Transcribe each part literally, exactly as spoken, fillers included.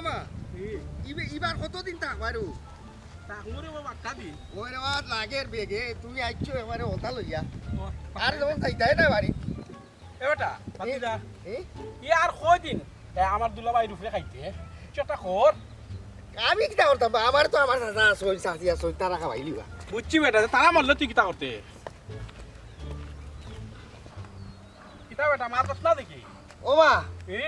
মামা, ইবে-, ইবার কতদিন থাকবায়? থাকমু রে বাবা, একটা দিন। ওরে বাবা, লাগের বেগে, তুমি আইছো এবারে ওটা লইয়া। ও, আর যখন যাইতায় না বাড়ি। এ বেটা, ভাতিজা। এ? ই আর কয়দিন? এ, আমার দুলাভাইর উপরে খাইতে, কিছু একটা কর। আমি কিতা করতাম বা? আমার তো আমার চাচা আছইন, চাচি আছইন, তারা খাওয়াইলিবা। বুঝছি বেটা, তারা মরলে তুই কিতা করতে? কিতা বেটা, মাতস না দেখি। ও মা, এ?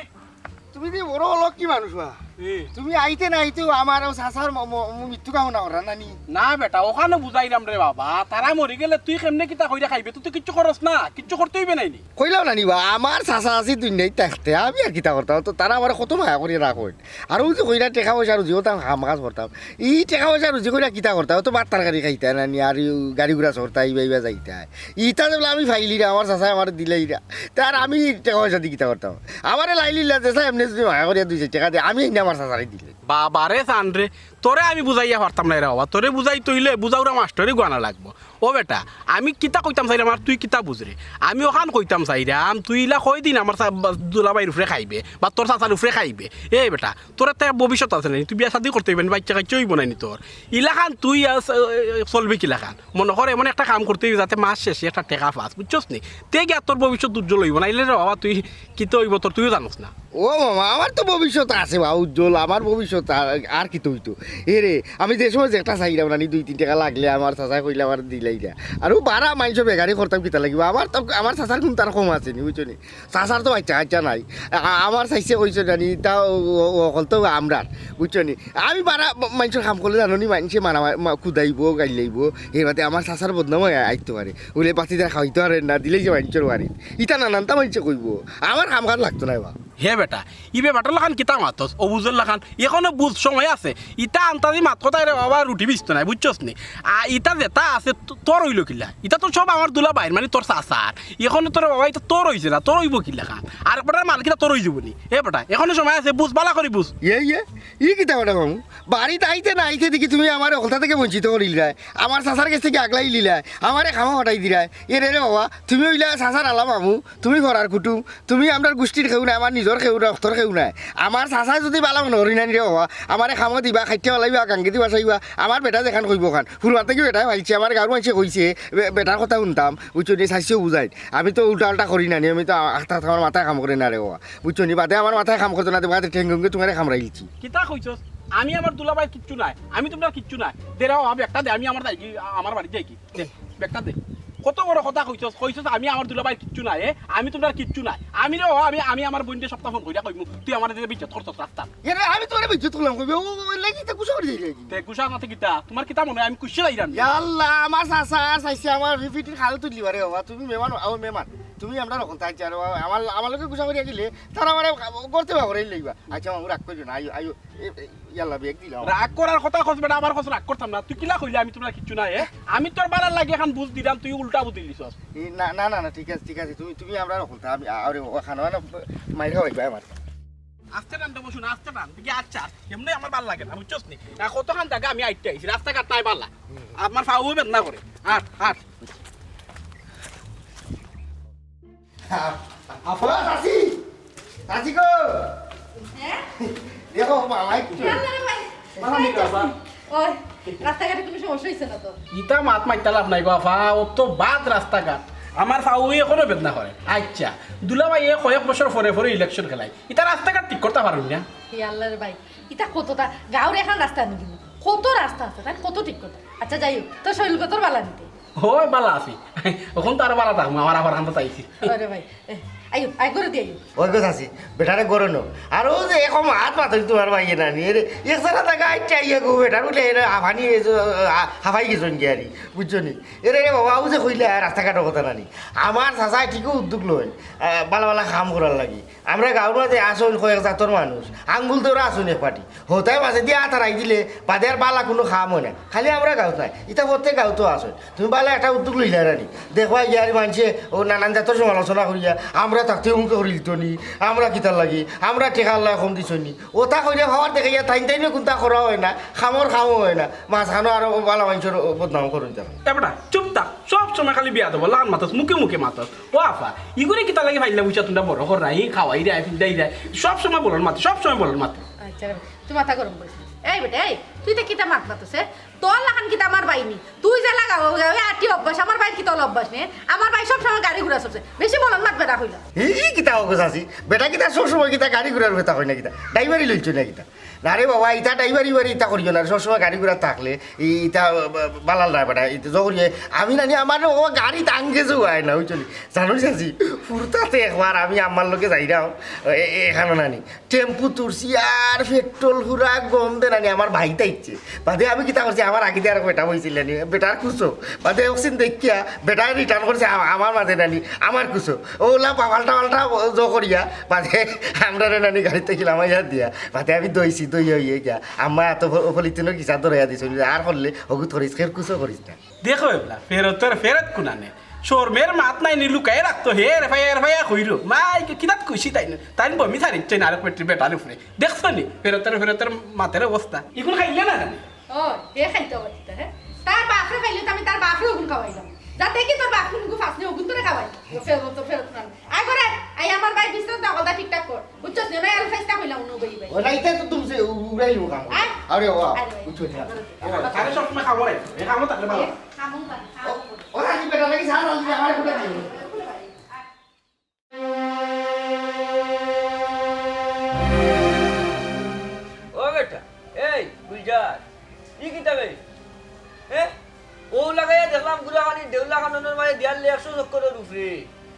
তুমি যে বড় অলক্ষী মানুষ মা। এ? তুমি আইতে না আইতেউ আমার ও চাচার ম-, ম-, ম-, মৃত্যু কামনা করার নানি? না বেটা, অখানও বুঝাইরাম রে বাবা, তারা মরি গেলে তুই কেমনে কিতা কইরা খাইবে? তুই তো কিচ্ছু করস না, কিচ্ছু করতে অইবে নাইনি। কইলাম নানি বা, আমার চাচা চাচি দুনিয়াত থাকতে আমি আর কিতা করতাম? তো তারা আমারে কত মায়া করিয়া রাখইন। আর অউ যে কইরা টেকা পয়সা রুজি করতাম, কাম কাজ করতাম। ই টেকা পয়সা রুজি করিয়া কিতা করতাম? অউ তো ভাত তরকারি খাইতায় নানি, আর ই গাড়ি ঘোড়া চড়তায়, ইবা ইবা যাইতায়। ইতা যে বলে আমি পাইলিরা, আমার চাচায় আমারে দিলাইরা। তে আর আমি টেকা পয়সা দি কিতা করতাম? আমারে লাইলিলা যে চাচা এমনে যদি মায়া করিয়া দুই চাইর টেকা দেয়, আমি এনে আমার চাচারে দিলে। বাবারে চান রে, তোরে আমি বুঝাইয়া পারতাম নায় রে বাবা। তোরে বুঝাইতে অইলে বুঝাউরা মাস্টরি গুয়ানা লাগবো। ও বেটা, আমি কিতা কইতাম চাইরাম আর তুই কিতা বুঝরে? আমি অখান কইতাম চাইরাম, তুই ইলা কয়দিন আমার চা-, বা-, দুলাভাইর উপরে খাইবে বা তোর চাচার উপরে খাইবে? এ বেটা, তোর একটা ভবিষ্যৎ আছে নানি? তুই বিয়া শাদি করতে অইবে নি, বাইচ্চা কাইচ্চা অইবো নানি তোর? ইলাখান তুই আস-, এ, এ, চলবি কিলাখান? মনো কর এমন একটা কাম করতে অইবে যাতে মাস শেষে একটা টেকা পাস, বুঝছস নি? তে গিয়া তোর ভবিষ্যৎ উজ্জ্বল অইবো, নাইলে রে বাবা তুই কিতা অইবো তোর তুইও জানোস না। ও মামা, আমার তো ভবিষ্যৎ আছে বা উজ্জ্বল, আমার ভবিষ্যৎ আর, আর কিতা অইতো? এ রে, আমি যে সময় যেটা চাইরাম নানি, দুই তিন টেকা লাগলে আমার চাচায় কইলে আমারে দিলাইরা। আর অউ বারা মাইনষর বেগারি করতাম কিতা লাগিবো? আমার তো, আমার চাচার গুণ তার কম আছে নি, বুঝছো নি? চাচার তো বাইচ্চা কাইচ্চা নাই। আ-, আমার চাইছে কইছে নানি, তা ও, ও, ও, অকল তো আমরার, বুঝছো নি? আমি বারা ম-, মাইনষর কাম করলে জানো নি, মাইনষে মারা মা-, কুদাইবো, গাইল্লাইবো। এর বাদে আমার চাচার বদনাম অইয়া আইতো পারে। অইলে বাতিদার খাওয়াইতো পারে না, দিলেই যে মাইনষর বাড়িত। ইতা নানানতা মাইনষে কইবো। আমার কাম কাজ লাগতো নায় বা। হে বেটা, ই বেটার লাখান কিতা মাতস? অবুঝর লাখান। এখনো বুঝ সময় আছে। ইতা আন্তাজি মাত কথায় রে বাবা রুটি বিচতো নায়, বুঝছস নি? আ, ইতা যেটা আছে তো-, তোর অইলো কিলা? ইতা তো সব আমার দুলাভাইর, মানে তোর চাচার। এখনো তোর বাবা ইতা তোর অইছে না, তোর অইবো কিলাখান? আর বেটার মাল কিতা তোর অইযিবো নি? এ বেটা, এখনো সময় আছে, বুঝ, বালা করি বুঝ। ইয়ে, ইয়ে, ই কিতা বেটা মামু? বাড়িত আইতে না আইতে দেখি তুমি আমারে হকলতা থাকি বঞ্চিত করিলিরায়। আমার চাচার গেছ থাকি আগলাইলিরায়। আমারে কামো পাঠাই দিরায়। এ রে রে বাবা, তুমি অইলা চাচার আলা মামু। তুমি ফরার কুটুম, তুমি আমরার গুষ্টির কেউ নায়, আমার নিজর কেউ নায়, রক্তর কেউ নায়। আমার চাচায় যুদি বালা মনো করি নানি রে বাবা, আমারে কামো দিবা, খাইতে ফালাইবা, গাঙ্গেদি ভাসাইবা, আমার বেটায় যেখান কইবো অখান। হুরুতা থাকি বেটায় পাইছে, আমার গাঁওর মাইনষে কইছে, বে-, বেটার কথা হুনতাম, বুঝছো নি, চাইছেও বুঝাইন। আমি তো উল্টা-পাল্টা করি না নি, আমি তো আ-, আখতা আখতা আমার মাথায় কাম করে না রে বাবা, বুঝছো নি, বাদে আমার মাথায় কাম করতো না, তে বাদে ঠেঙ্গে উঙ্গে তুমারে কামড়াইলছি। কিতা কইছস? আমি আমার দুলাভাইর কিচ্ছু নায়, আমি তুমরার কিচ্ছু নায়। দে রে বাবা, ব্যাগটা দে, আমি আমার যাইগি, আ-, আমার বাড়িত যাইগি। দে, ব্যাগটা দে। কত বড় কথা কইছস, কইছস আমি আমার দুলাভাইর কিচ্ছু নায়, এ? আমি তুমরার কিচ্ছু নায়। আমি রে, ও, আমি, আমি আমার বইনরে সবতা ফোন করিয়া কইমু, তুই আমারে যে বেইজ্জত করছস রাস্তাত। এরে, আমি তোরে বেইজ্জত করলাম কইবে, ও, ও, ও, লাগি তে গুসা করি দিলি। তে গুসা না তে কিতা? তুমার কিতা মনো অয় আমি কুশি যাইরাম নি? ইয়া আল্লাহ, আমার চাচা আর চাইছে আমার ফিফিটির খাল তুললি বারে বাবা, তুমি মেহমান, ও মেহমান। তুমি আমরার অখন তাই চার, আমার, আমার লগে গুসা করিয়া গেলে, তারা আমারে করতে পারে লইবা। আচ্ছা, মামু রাগ করিও না, আইও, আইও। এ, এ, ইয়াল্লা, ব্যাগ দিলাম। রাগ করার কথা কস বেটা, আমার কস রাগ করতাম না। তুই কিলা কইলে আমি তুমরার কিচ্ছু নায়, এ? আমি তোর বালার লাগি অখান বুঝ দিরাম, তুই উল্টা বুঝ দিলিছস। এ, না, না, না, না, ঠিক আছে, ঠিক আছে। তুমি, তুমি আমরার অখন তা, আমি, আরে, অখান, অখান, মাইর খাওয়াইবা আমার। আস্তে টান দেবো, শুন, আস্তে টান। দেখি, আচ্ছা, এমনে আমার বালা লাগে না, বুঝছস নি? না, কতখান জাগা আমি আইট্টা আইছি, রাস্তাঘাট নাই বালা। আমার পাও বেদনা করে। আট, আট। আফা, চাচি, চাচি গো। হ্যাঁ? দেখো, মামাই কি? না, না, ভাই। মামা নি বাবা। ওই, রাস্তাঘাটে কোনো সমস্যা অইছে না তো? ইতা মাত মাইতা লাভ নাই গো আফা, অত বাদ রাস্তাঘাট। আমার পাও অখনো বেদনা করে। আচ্ছা, দুলাভাইয়ে কয়েক বছর পরে পরে ইলেকশন খেলায়। ইতা রাস্তাঘাট ঠিক করতা পারইন না? হে আল্লাহ রে ভাই, ইতা কততা গাঁওর এখান রাস্তা আনি দিমু। কত রাস্তা আছে, তাই কত ঠিক করতা। আচ্ছা, যাই হোক, তোর শরীর কত বালা নিতে? অয়, বালা আছি। অখন তো আরো বালা থাকমু, আমার আবার কান্দা চাইছি। আরে ভাই, এ, আইও, আই করে দি আইও। ওই কথা আছি, বেটারে গরো নো। আর ও যে এখন হাত মাতুরি তুমার ভাইয়ে নানি, এরে, এক সারা জাগা আইট্টা আইয়া গো, বেটার বুলে এরে হাফানি, এ, আ, হাফাই গেছইন গিয়ারি, বুঝছো নি? এরে রে বাবা, ও যে কইলা রাস্তাঘাটর কথা নানি। আমার চাচায় ঠিকউ উদ্যোগ লইন, আ, বালা বালা কাম করার লাগি। আমরা গাঁওর মাঝে আছইন কয়েক জাতর মানুষ, আঙ্গুল ধরা আছইন এক পাটি। হতায় মাঝে দিয়া আত হারাই দিলে বাদে আর বালা কুনু কাম অয় না। খালি আমরা গাঁওত নায়, ইতা প্রত্যেক গাঁওত আছইন। তুমি বালা একটা উদ্যোগ লইলায় নানি। দেখবায় গিয়ারি মাইনষে ও নানান জাতর সমালোচনা করিয়া, আমরা থাকতে উমুকে করিলিতো নি, আমরা কিতার লাগি, আমরা টেকার লাগি কম দিছইন নি। অতা কইলে পাওয়ার দেখাইয়া তাইন তাইনও কুন্তা করা অয় না, কামর কামও অয় না। মাঝখানো আরো বালা মাইনষর বদনাম করইন তারা। এ বেটা, চুপ থাক। সব সময় খালি বেয়াদবর লাখান মাতস, মুখে মুখে মাতস। ও আফা, ইগুরে কিতার লাগি পাইলা বুঝা তুমরা বড় কররায়, খাওয়াইরায়, পিন্দাইরায়। সব সময় বলদ মাতে, সব সময় বলদ মাতে। আচ্ছা, তুই মাথা গরম করিস না। এই বেটা, এই, তুই তো কিতা মাত মাতস, এ? তোর লাখান কিতা আমার ভাই নি? তুই যে লাগাও, ওই আটি অভ্যাস, আমার ভাইর কিতা অভ্যাস নি? আমার ভাই সব সময় গাড়ি ঘোড়া চড়ছে। বেশি বলদ মাত বেটা কইলা। এই কিতা অগো চাচি? বেটা কিতা সবসময় কিতা গাড়ি ঘোড়ার কথা কয় না কিতা? ড্রাইভারি লইছো না কিতা? না রে বাবা, ইতা ড্রাইভারি বাড়ি ইতা করিও না। সবসময় গাড়ি ঘোড়া থাকলে ই-, ইতা, আহ, বালাল না বেটা। ইতা জগরিয়ে আমি নানি আমার ও গাড়ি তাঙ্গে যে হয় না, বুঝছো নি? জানো চাচি, ফুরতাতে একবার আমি আমার লগে যাইরাম, এ-, এ-, এখানো নানি। টেম্পু তুলছি আর পেট্রোল পুরা গন্ধে নানি আমার ভাই তাইছে। বাদে আমি কিতা করছি, আমার আগে দিয়ে আর বেটা বইছিল নানি, বেটার কুসো। বাদে অক্সিন দেখিয়া বেটায় রিটার্ন করছে আ-, আমার মাঝে নানি, আমার কুসো। ওলা পাল্টা পাল্টা জো করিয়া বাদে আমরা রে নানি গাড়িতে গেলাম ইয়া দিয়া। বাদে আমি দইছি, দইয়া হইয়া গিয়া। আম্মা এত ফ-, পলিথিনর কিসা ধরাইয়া দিছিল, আর করলে হগুত করিস, খের কুসো করিস না। দেখো এবলা, ফেরতর ফেরত কুনানে। শরমের মাত নাই নি, লুকাই রাখতো, হে, এর ফাইয়া, এর ফাইয়া কইরো। মাই, কি-, কিতাত খুশি তাই না? তাই বমি সারিচ্ছে না, আরেক বেটি বেটার উপরে। দেখছো নি? ফেরতর ফেরতর মাতের অবস্থা। ইগুন খাইলে না জানি। ও, হে খাইতে হবে কিতা, হে? তার বাপরে খাইলে তো আমি তার বাপরে ওগুন খাওয়াইলাম। যাতে কি তোর বাপ কোন গু ফাসনি ওগুন তোরে খাওয়াই। ফেরত তো ফেরত না। আয় করে, আই আমার ভাই বিজনেস না হলদা ঠিকঠাক কর। বুঝছস নি? না আর ফেসটা কইলাম নো ভাই ভাই। ও রাইতে তো তুমি সে উড়াইলো কাম। আয়। আরে ও, আরে ভাই। বুঝছো না? আরে সব সময় খাবো রে। এ খাবো তাহলে বাবা। এ, খামু বা, খামু। ও রাজি বেটা নাকি সারা রাজি আমার কোটা দিও। ও বেটা, এই গুলজার, ই কিতা বে? হ্যাঁ? ও লাগাইয়া দেখলাম গুড়া খালি দেউলা কাননের মাঝে দিয়ালে একশো চক্করের উপরে।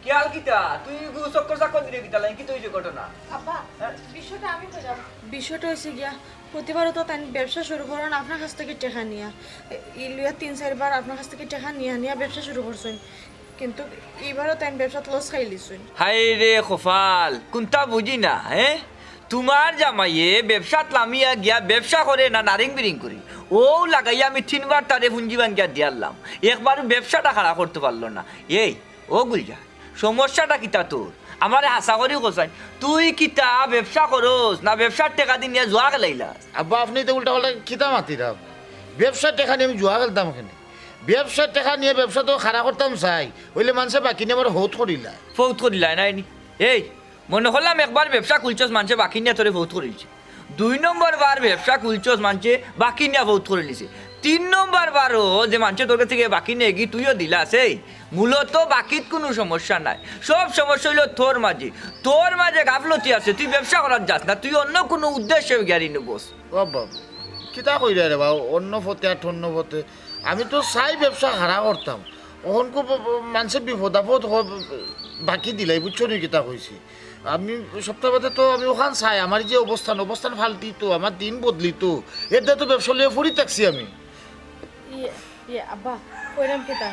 কিয়াল কিতা? তুই গু চক্কর চাক্কর দিলে কিতা লাগে? কিতা হইছে ঘটনা? আব্বা, হ্যাঁ? বিষয়টা আমি কইলাম। বিষয়টা হইছে গিয়া, প্রতিবারও তো তাই ব্যবসা শুরু করইন আপনার কাছ থাকি টেকা নিয়া। এ, ই লইয়া তিন চাইরবার আপনার কাছ থাকি টেকা নিয়া নিয়া ব্যবসা শুরু করছইন। কিন্তু ইবারও তাই ব্যবসাত লস খাইলিছইন। হায় রে কপাল, কুনতা বুঝি না, হ্যাঁ? তুমার জামাইয়ে ব্যবসাত লামিয়া গিয়া ব্যবসা করে না নারিং বিরিং করে। ও লাগাইয়া আমি তিনবার তারে পুঞ্জি ভাঙ্গিয়া দিয়ারলাম। একবারও ব্যবসাটা খাড়া করতে পারলো না। এই, ও গুলজার, সমস্যাটা কিতা তোর? আমারে হাছা করি কছাইন। তুই কিতা ব্যবসা করস না ব্যবসার টেকা দি নিয়া জুয়া খেলাইলাস? আব্বা, আপনে তো উল্টা পাল্টা কিতা মাতিরা? ব্যবসার টেকা নিয়া আমি জুয়া খেলতাম কেনে? ব্যবসার টেকা নিয়া ব্যবসা তো খাড়া করতাম চাই, অইলে মানষে বাকি নিয়া আমারে ফৌত করিলায়। ফৌত করিলায় নায় নি? এই, মনো করলাম একবার ব্যবসা খুলছস, মানষে বাকি নিয়া তোরে ফৌত করিলিছে। দুই নম্বর বার ব্যবসা খুলছস, মানষে বাকি নিয়া ফৌত করিলিছে। তিন নম্বর বারও যে মানষে তোর কাছ থাকি বাকি নেগি তুইও দিলাস। এই, মূলত বাকিত কুনু সমস্যা নাই, সব সমস্যা অইলো তোর মাঝে। তোর মাঝে গাফলতি আছে, তুই ব্যবসা করাত যাস না, তুই অন্য কুনু উদ্দেশ্যে গিয়া ঋণ বস। ও বাবা, কিতা কইরা রে বাবা, অন্য পথে আর অন্য পথে। আমি তো চাই ব্যবসা খাড়া করতাম, অখন কো ব-, ব-, মানষে বিপদ আপদ হ-, বাকি দিলাই, বুঝছো নি কিতা কইছি? আমি সপ্তাহ বাদে তো আমি অখান চাই, আমার যে অবস্থান, অবস্থান পাল্টিতো, আমার দিন বদলিতো, এর দায় তো ব্যবসা লইয়া পড়ি থাকছি আমি। ইয়ে, ইয়ে, আব্বা, কইরাম কিতা?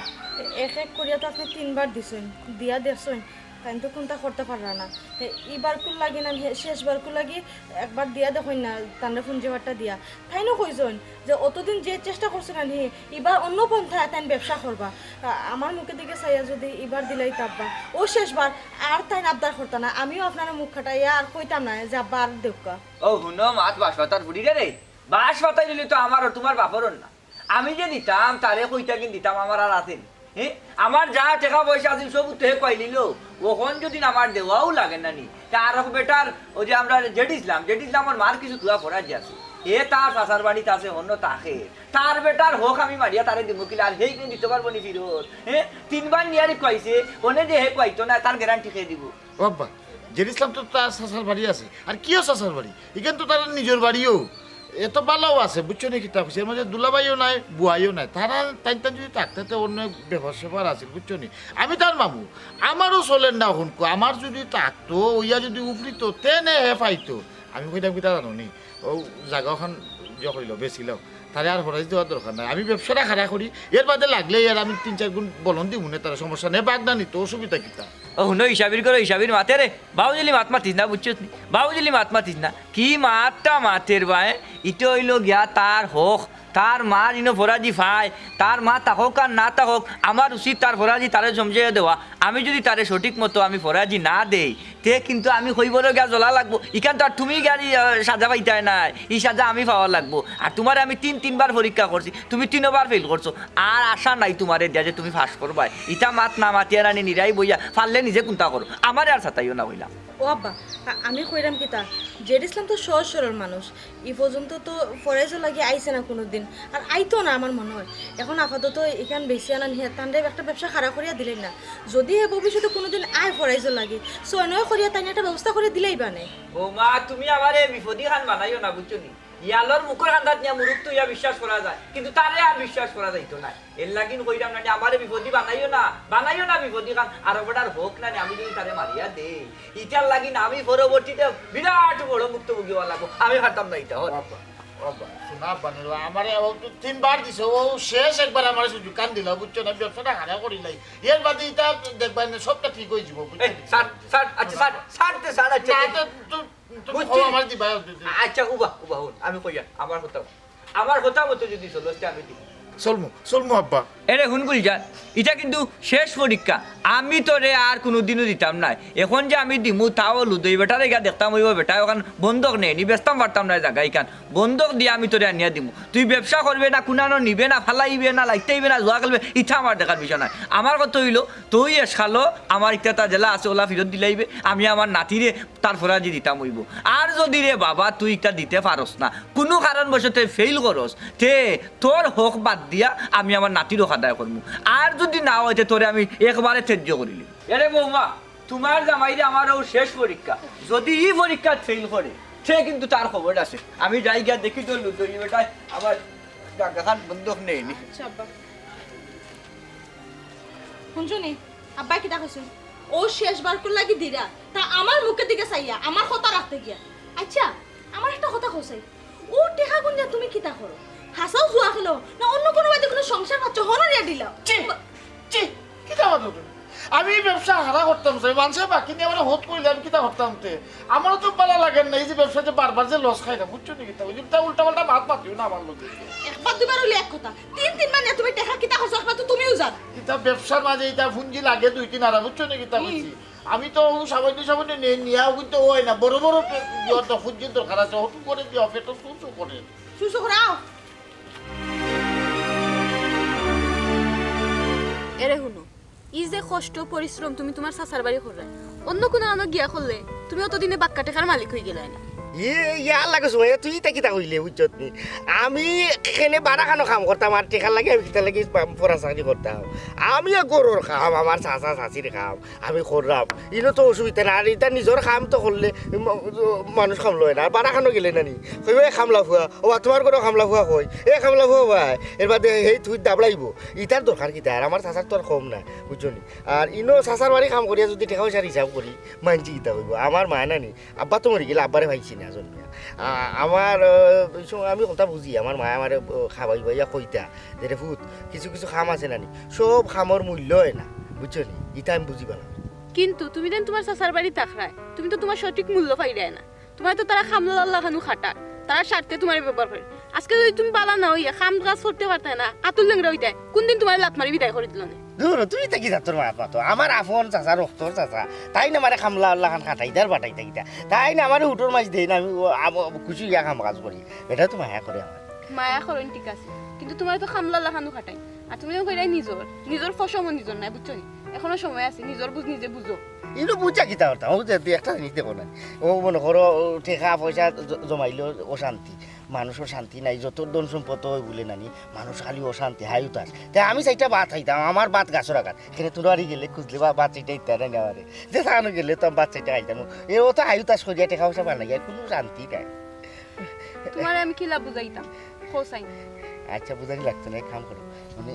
এক এক করিয়া তো আপনে তিনবার দিছইন, দিয়া দেখছইন, তাইন তো কুনতা করতা পাররা না। হে, ইবার কুর লাগি না, হে, শেষবার কুর লাগি একবার দিয়া দেখইন না, তানরে পুঞ্জিবারটা দিয়া। তাইনও কইছইন যে অতদিন যে চেষ্টা করছইন না নি, ইবার অন্য পন্থায় তাইন ব্যবসা করবা। আ-, আমার মুখের দিকে চাইয়া যদি ইবার দিলাইতা আব্বা, অউ শেষবার আর তাইন আবদার করতা না, আমিও আপনারে মুখ খাটাইয়া আর কইতাম না যে আব্বা আর দেউক্কা। ও হুনো, মাত বাঁশ পাতার ফুড়ি রে, বাঁশ পাতাই দিলে তো আমারও তুমার বাপরও না। আমি যে দিতাম, তারে কইতা কিন দিতাম, আমার আর আছে নি? হে? আমার যা টেকা পয়সা আছিল, সব তো হে খুয়াইলিলো। অখন যদি আমার দেওয়াও লাগে না নি, তা আর বেটার, অউ যে আমরা জেড ইসলাম, জেড ইসলামর মার কিছু তুয়া পড়া যে আছে। হে তার চাচার বাড়িত আছে, অন্য তাকে। তার বেটার হক আমি মারিয়া তারে দিমু কিলা, আর হে কিন দিতো পারবো নি ফিরত? হে? তিনবার নিয়ারি খুয়াইছে, অনে যে হে খুয়াইতো না, তার গ্যারান্টি কে দিবো? ও আব্বা, জেড ইসলাম তো তার চাচার বাড়ি আছে। আর কিও চাচার বাড়ি? ইখান তো তার নিজর বাড়িও। এত ভালাও আছে, বুঝছো নি কিতা কইছি? এর মাঝে দুলাভাইও নাই, বুয়াইও নাই। তারা তাইন তাইন যদি থাকতে, তে অন্য ব্যাপার স্যাপার আছিল, বুঝছো নি? আমি তার মামু, আমারও চলের না অখন কো। আমার যদি থাকতো, অইয়া যদি উফরিতো, তেনে হে পাইতো। আমি কইতাম কিতা জানো নি? অউ জাগা অখান ইয়ে করিলো, বেচিলো। তারে আর হরাইজ দেওয়ার দরকার নাই। আমি ব্যবসাটা খাড়া করি, এর বাদে লাগলে আর আমি তিন চাইর গুণ বলন দিমুনে, তার সমস্যা নাই। বাগনা নিতো, অসুবিধা কিতা? ও হুনো, হিসাবির করো, হিসাবির মাতে রে। বাউজিলি মাত মাতিস না, বুঝছস নি? বাউজিলি মাত মাতিস না। কি মাতটা মাতের বায়? ইটা অইলো গিয়া তার হক, তার মা ইনো ফরাজি ফায়, তার মা থাকউক আর না থাকউক, আমার উচিত তার ফরাজি তারে সমঝাইয়া দেওয়া। আমি যুদি তারে সঠিক মতো আমি ফরাজি না দেই, তে কিন্তু আমি কইবরো গিয়া জ্বলা লাগবো। ইখান তো আর তুমি গিয়া, আহ, সাজা পাইতায় নায়, ই সাজা আমি পাওয়া লাগবো। আর তুমারে আমি তিন তিনবার পরীক্ষা করছি, তুমি তিনবার ফেইল করছো। আর আশা নাই তুমারে দিয়া যে তুমি পাশ করবায়। ইতা মাত না মাতিয়া রানি নিরাই বইয়া, পারলে নিজে কুন্তা করো, আমারে আর সাতাইও না কইলাম। ও আব্বা, আ-, আমি কইরাম কিতা, জেড ইসলাম তো সহজ সরল মানুষ, ই পর্যন্ত তো ফরাইজর লাগি আইছে না কুনুদিন, আর আইতো না আমার মনো অয়। এখন আপাতত ইখান বেচিয়া না নিয়া তানরে একটা ব্যবসা খাড়া করিয়া দিলাইন না, যুদি হে ভবিষ্যতে কুনুদিন আয় ফরাইজর লাগি, সো নয় করিয়া তাইন একটা ব্যবস্থা করিয়া দিলাইবা নে। ও মা, তুমি আমারে বিপদি খান বানাইও না, বুঝছো নি? ইয়ালর মুখর কান্দাত নিয়া মুরুখ থুইয়া বিশ্বাস করা যায়, কিন্তু তারে আর বিশ্বাস করা যাইতো নায়। এর লাগিন কইরাম না নি, আমারে বিপদি বানাইও না, বানাইও না বিপদি খান। আর বেটার হক না নি, আমি যুদি তারে মারিয়া দেই, ইটার লাগিন আমি পরবর্তীতে বিরাট বড় ভুক্তভোগী অওয়া লাগবো। আমি পারতাম না ইতা, হর। বাবা, বাবা, শোনা আব্বা নে, আমারে ও তো তিনবার দিছে, ও শেষ একবার আমারে সুযোগ খান দিলা, বুঝছো না? ব্যবসাটা খাড়া করিলাই, এর বাদে ইতা দেখবা নে, সবটা ঠিক অইযিবো, বুঝছো? এ, ছাড়, ছাড়, আচ্ছা, ছাড়, ছাড় দে, ছাড়, আচ্ছা। না, তো, তো, তুমি বুঝছি। কও আমারে দিবা, আচ্ছা, উবা, উবা, হুন, আমি কইয়ার, আমার কথা, আমার কথা মতো যুদি চলো, তে আমি দিমু। চলমু, চলমু আব্বা। এরে হুন গুলজার, ইটা কিন্তু শেষ পরীক্ষা, আমি তোরে আর কুনুদিনও দিতাম নায়। এখন যে আমি দিমু, তাও লুদই বেটারে গিয়া দেখতাম অইবো, বেটায় অখান বন্ধক নেয়নি, বেচতাম পারতাম নায় জাগা ইখান, বন্ধক দিয়া আমি তোরে আনিয়া দিমু। তুই ব্যবসা করবে না, কুনানো নিবে না, ফালাইবে না, লাইতাইবে না, জুয়া খেলবে, ইটা আমার দেখার বিষয় নায়। আমার কথা অইলো, তুই এসকালো আমার ইকটা যেলা আছে, অলা ফিরত দিলাইবে, আমি আমার নাতিরে তার ফরাজি দিতাম অইবো। আর যুদি রে বাবা তুই ইকটা দিতে পারস না, কুনু কারণবশতে ফেইল করস, তে তোর হক বাদ দিয়া আমি আমার নাতির হক আদায় করমু। আর যুদি না অয়, তে তোরে আমি একবারে ত্যায্য করিলিমু। এরে বউমা, তুমার জামাইরে আমার অউ শেষ পরীক্ষা, যুদি ই পরীক্ষাত ফেইল করে, তে কিন্তু তার খবর আছে। আমি যাই গিয়া দেখি তো লুদই বেটায় আমার জাগাখান বন্ধক নেয়নি। আচ্ছা আব্বা। হুনছো নি? আব্বায় কিতা কইছইন? অউ শেষবারকুর লাগি দিরা, তা আমার মুখর দিকে চাইয়া, আমার কথা রাখতে গিয়া। আচ্ছা, আমারে একটা কথা কও চাই, অউ টেকাগুন দিয়া তুমি কিতা করো? হাছাউ জুয়া খেলো, না অন্য কুনু বায়দি কুনু সংসার পাচ্ছ, হনো দিয়া দিলাও? ছি, ছি, কিতা মাতো তুমি? আমি ই ব্যবসা খাড়া করতাম চাই, মানষে বাকি নিয়া আমারে হত করিলে আমি কিতা করতাম তে? আমারও তো ভালা লাগের না, ই যে ব্যবসাত যে বারবার যে লস খাইরাম, বুঝছো নি কিতা? অউ যে তা উল্টা পাল্টা মাত মাতিও না আমার লগে। একবার দুইবার অইলে এক কথা, তিন তিনবার নিয়া তুমি টেকা কিতা করছো, একবার তো তুমিও জানো। ইতা ব্যবসার মাঝে ইতা পুঞ্জি লাগে দুই তিন আনা, বুঝছো নি কিতা কইছি? আমি তো অউ সামান্য সামান্য নে-, নিয়াও কিন্তু অয় না, বড় বড় পে-, ইয়র দ-, পুঞ্জির দরকার আছে, হটু করে দিয়া পেটো চুচু করে। চুচু করে আও। এরে হুনো, ই যে কষ্ট পরিশ্রম তুমি তুমার চাচার বাড়ি কররায়, অন্য কুনু আনো গিয়া করলে তুমি অতদিনে বাক্কা টেকার মালিক অইগেলায় নি। ই, ইয়ার লাগে সুমাইয়া, তুই ইতা কিতা কইলে, বুঝছত নি? আমি কেনে বারা খানো কাম করতাম, আর টেকার লাগি আমি কিতার লাগি পা-, পরা চাকরি করতাম? আমি এক ঘরর কাম, আমার চাচা চাচির কাম, আমি কররাম। ইনো তো অসুবিধা না, আর ইতা নিজর কাম তো করলে মা-, মানুষ কামলা অয় না, আর বারা খানো গেলে না নি? কইবো, "এ কামলা ফুয়া, ও বা তুমার ঘরো কামলা ফুয়া কই? এ কামলা ফুয়া ভাই।" এর বাদে হেই তুই দাবড়াইবো। ইতার দরকার কিতা? আর আমার চাচার তো আর কম না, বুঝছো নি? আর ইনো চাচার বাড়ি কাম করিয়া যুদি টেকা পয়সার হিসাব করি, মানষে কিতা কইবো? আমার মায় না নি, আব্বা তো মরি গেলে, আব্বারে পাইছি না জন্মিয়া। আ-, আমার, আ, অউ সময় আমি কথা বুঝি, আমার মায় আমারে, আ, খাবাইবাইয়া কইতা, যে, "রে পুত, কিছু কিছু কাম আছে না নি, সব কামর মূল্য অয় না, বুঝছো নি? ইতা আমি বুঝি পারলাম।" কিন্তু তুমি যেন তুমার চাচার বাড়ি থাকরায়, তুমি তো তুমার সঠিক মূল্য পাইরায় না। তুমারে তো তারা কামলার লাখানউ খাটার, তারার স্বার্থে তুমারে ব্যবহার করে। আজকে যুদি তুমি বালা না অইয়া কাম কাজ করতে পারতায় না, আতুর লেংড়া অইতায়, কুনদিন তুমারে লাত মারি বিদায় করি দিলো নে। দুরো, তুমি ইতা কিতা জাতর মাত মাতো? আমার আপন চাচা, রক্তর চাচা, তাইন আমারে কামলার লাখান খাটাইতা আর বাটাইতা কিতা? তাইন আমারে উঠোর মাঝে দেইন, আমি ও, আম-, খুশি অইয়া কাম কাজ করি। বেটায় তো মায়া করে আমারে। মায়া করইন ঠিক আছে, কিন্তু তুমারে তো কামলার লাখানউ খাটাইন। আর তুমি যখন কইরায় নিজর, নিজর পশমও নিজর নায়, বুঝছো নি? এখনো সময় আছে, নিজর বুঝ নিজে বুঝো। ইনো বুঝা কিতা করতাম? অউ যে দুই একটা জিনিস দেখো না। অউ মনো করো, অউ টেকা পয়সা জ-, জমাইলেও অশান্তি। মানষর শান্তি নাই, যত ধন সম্পদ অয় বুলে না নি, মানুষ খালি অশান্তি, হায়-হুতাশ। তে আমি চাইরটা ভাত খাইতাম, আমার ভাত গাছর আগাত। কেনে তুমার বাড়ি গেলে খুঁজলে বা-, ভাত চাইরটা দিতা না নি আমারে। যে থানো গেলে তো আমি ভাত চাইরটা খাইতাম। এ অত হায়-হুতাশ করিয়া টেকা পয়সা বানাইয়া কুনু শান্তি নাই। তুমারে আমি কিলা বুঝাইতাম? কও চাই। আচ্ছা, বুঝানি লাগতো না, এক কাম করো। মানে,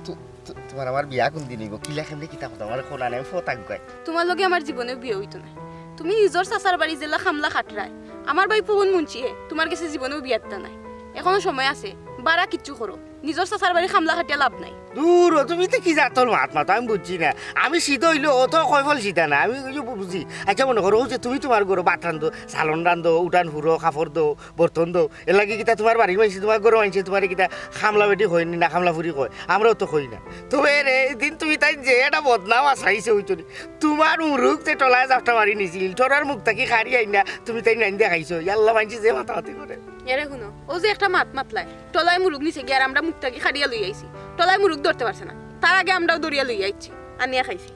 তু-, তু-, তুমার আমার বিয়া কুনদিন অইবো? কিলা কেমনে কিতা কথা? আমারে কও না, আমি ফত আগুয়াই। তুমার লগে আমার জীবনেও বিয়া অইতো নায়। তুমি নিজর চাচার বাড়ি যেলা কামলা খাটরায়, আমার বাড়ি পবন মুন্সি হে, তুমার গেছে জীবনেও বিয়া দিতা নায়। এখনো সময় আছে, বারা কিচ্ছু করো। নিজর চাচার বাড়ি কামলা খাটিয়া লাভ নাই। দূর ও, তুমি তো কি জাতর মাত মাতো, আমি বুঝছি না। আমি সিধা অইলে অত কয়ফল সিধা না, আমি কিছু বুঝি। আচ্ছা, মনো করো, অউ যে তুমি তুমার ঘরো ভাত রান্ধো, চালন রান্ধো, উঠান ফুরো, কাপড় ধও, বর্তন ধও, এরলাগি কিতা তুমার বাড়ির মাইনষে, তুমার ঘরর মাইনষে তুমারে কিতা কামলা বেটি কয়নি না কামলা ফুরি কয়? আমরাও তো কই না। তবে রে, এদিন তুমি তাইন যে একটা বদনাম আছড়াইছো অইতো নি। তুমার মুরুগ যে টলায় জাপটা মারি নিছিল, টলার মুখ থাকি কাড়ি আইনা তুমি তাইন আইন দেখাইছো। ইয়াল্লা, মাইনষে যে মাতামাতি করে। এরে হুনো, অউ যে একটা মাত মাতলায়, টলায় মুরুগ নিছে গিয়া আর আমরা মুখ থাকি কাড়িয়া লই আইছি। টলায় মুরুগ ধরতে পারছে না, তার আগে আমরাও ধরিয়া লই আইছি, আনিয়া খাইছি।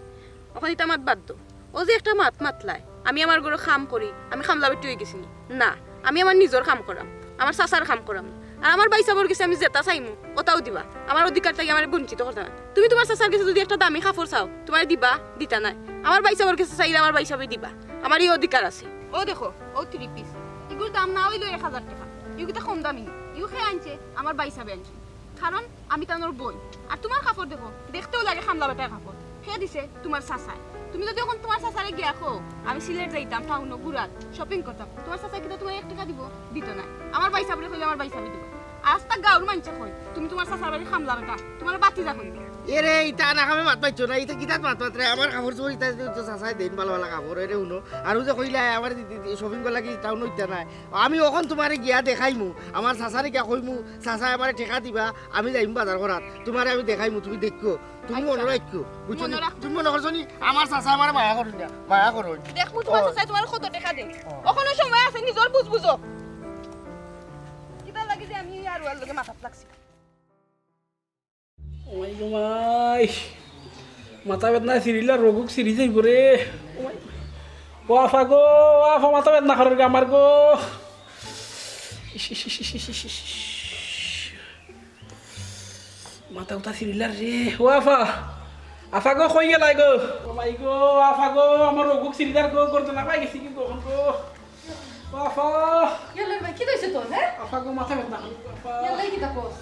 অখন ইতা মাত বাদ দেও। অউ যে একটা মাত মাতলায়, আমি আমার ঘরো কাম করি, আমি কামলা বেটি অইগেছি নি? না, আমি আমার নিজর কাম করাম, আমার চাচার কাম করাম। আর আমার ভাইসাবর গেছে আমি যেতা চাইমু, অতাউ দিবা। আমার অধিকার থাকি আমারে বঞ্চিত করতা নায়। তুমি তুমার চাচার গেছে যুদি একটা দামি কাপড় চাও, তুমারে দিবা? দিতা নায়। আমার ভাইসাবর গেছে চাইলে আমার ভাইসাবে দিবা, আমার ই অধিকার আছে। অউ দেখো, অউ three piece, ইগুর দাম না অইলেও এক হাজার টেকা। ইগু কিতা কম দামি নি? ইগু কে আনছে? আমার ভাইসাবে আনছে। কারণ আমি তানর বইন। আর তুমার কাপড় দেখো, দেখতেউ লাগে কামলা বেটার কাপড়। কে দিছে? তুমার চাচায়। তুমি যুদি অখন তুমার চাচারে গিয়া কও, "আমি সিলেট যাইতাম, টাউনো ঘুরাত, shopping করতাম," তুমার চাচায় কিতা তুমারে এক টেকা দিবো? দিতো নায়। আমার ভাইসাবরে কইলে আমার ভাইসাবে দিবো। আস্তা গাঁওর মাইনষে কয়, "তুমি তুমার চাচার বাড়ির কামলা বেটা, তুমারে ভাতিজা কইবো।" এরে, ইতা আনা কামে মাত মাতছো না, ইতা কিতা মাত মাতরে? আমার কাপড় চোপড় ইতা তো চাচায় দেইন, ভালা ভালা কাপড়। এরে হুনো, আর অউ যে কইলায় আমার দি-, দি-, দি-, shopping করার লাগি টাউনো ইতা নায়। আমি অখন তুমারে গিয়া দেখাইমু, আমার চাচারে গিয়া কইমু, "চাচায় আমারে টেকা দিবা, আমি যাইমু বাজার করাত, তুমারে আমি দেখাইমু, তুমি দেখিও, তুমি আচ্ছা। মনো রাখিও, বুঝছো নি? মনো রাখমু। তুমি মনো করছো নি, আমার চাচায় আমারে মায়া করইন না, মায়া করইন।" দেখমু তুমার ও। চাচায় তুমারে কত টেকা দেয়। ও। অখনো সময় আছে, নিজর বুঝ বুঝো। কিতার লাগি যে আমি আর ওর লগে মাতাত লাগছি। ও মাই গো মাই, মাথা বেদনায় ছিরিলা, রোগ সিরি যাইবো রে। ও মাই, ও আফা গো, ও আফা, মাথা বেদনা করের গো আমার গো। ইস, ইস, ইস। মাথা উঠা ছিরিলার রে। ও আফা, আফা গো, কই গেলায় গো? ও মাই গো, আফা গো, আমার রোগ সিরিলার গো, গর্দনা পাই গেছি কিন্তু অখন গো। ও আফা। ইয়াল্লা রে ভাই, কিতা অইছে তোর, হে? আফা গো, মাথা বেদনা করে, আফা। ইয়াল্লা, কিতা কস?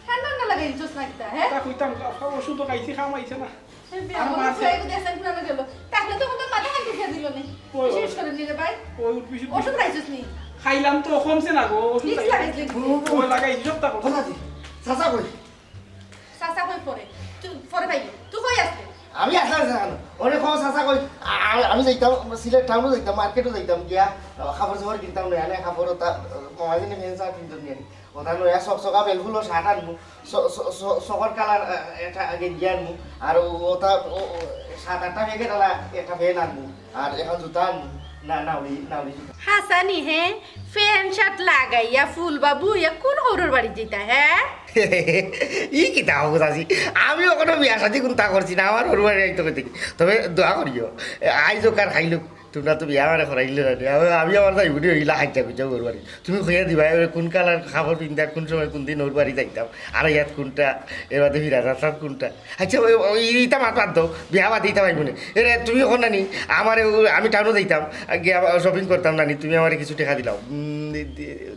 ঠান্ডা ঠান্ডা লাগাই দিছস না কিতা, হে? তা কইতাম, আফা, ওষুধ তো খাইছি, কাম আইছে না। হে বে, আর আমার মাঝে ফুয়াইগু দেখছেন পুরানো গেল। তাহলে তো আমাদের মাথা খান টিপিয়া দিল নি। ওই, ওই। বিশেষ করে নি রে ভাই। ওই উঠ, বিশেষ ওষুধ খাইছস নি? খাইলাম তো, কমছে না গো, ওষুধ ভিক্স খাইলাম। লাগাইছ নি? ও, লাগাইছি, সবটা করছি। চাচা কই? চাচা কই পরে? তুই পরে পাইবি। তুই কই আসলি? আমি আসলে জানো, ওরে কও চাচা কই, আ-, আ-, আমি যাইতাম, সিলেট টাউনো যাইতাম, মার্কেটো যাইতাম, গিয়া, আ, কাপড় চোপড় কিনতাম, নয়া নয়া কাপড়, ওটা, আ, কমাই দিনে ফ্যান শার্ট কিনতাম নিয়ে আনি। ওটা নয়া চকচকা বেলফুলো শার্ট আনমু, চ-, চ-, চ-, চকর কালার, আ, একটা গেঞ্জি আনমু, আর ও-, ওটা, ও-, ও-, সাত আটটা প্যাকেট আলা একটা প্যান্ট আনমু। আর এখন জুতা আনমু, না, নাউলি, নাউলি জুতা। হাসানি হে, ফ্যান শার্ট লাগাইয়া ফুল বাবু ইয়া কোন হউরর বাড়ি যাইতা, হে? ই কিতা অইবো চাচি? আমি অখনো বিয়া শাদি কুন্তা করছি না, আমার হউর বাড়ি আইতো কই থাকি। তবে দোয়া করিও, আইজ অউক আর কাইল অউক, তুমরা তো বিয়া আমারে করাইলে না, আমি, আমি আমার তাই বুড়ি অইলা হাজ্জা গুজ্জা হউর বাড়ি। তুমি কইয়া দিবায়, এ, কুন কালার কাপড় পিন্দার, কুন সময় কুন দিন হউর বাড়ি যাইতাম, আর ইয়াত কুনটা, এর বাদে ফিরা যাতাম কুনটা। আচ্ছা, ওই, ওই, ইতা মাত বাদ দেও, বিয়া বাদে ইতা পাইবো নে। এরে, তুমি কও না নি, আমারে, ও, আমি টাউনো যাইতাম, গিয়া shopping করতাম না নি, তুমি আমারে কিছু টেকা দিলাও। উম, দি-, দি-,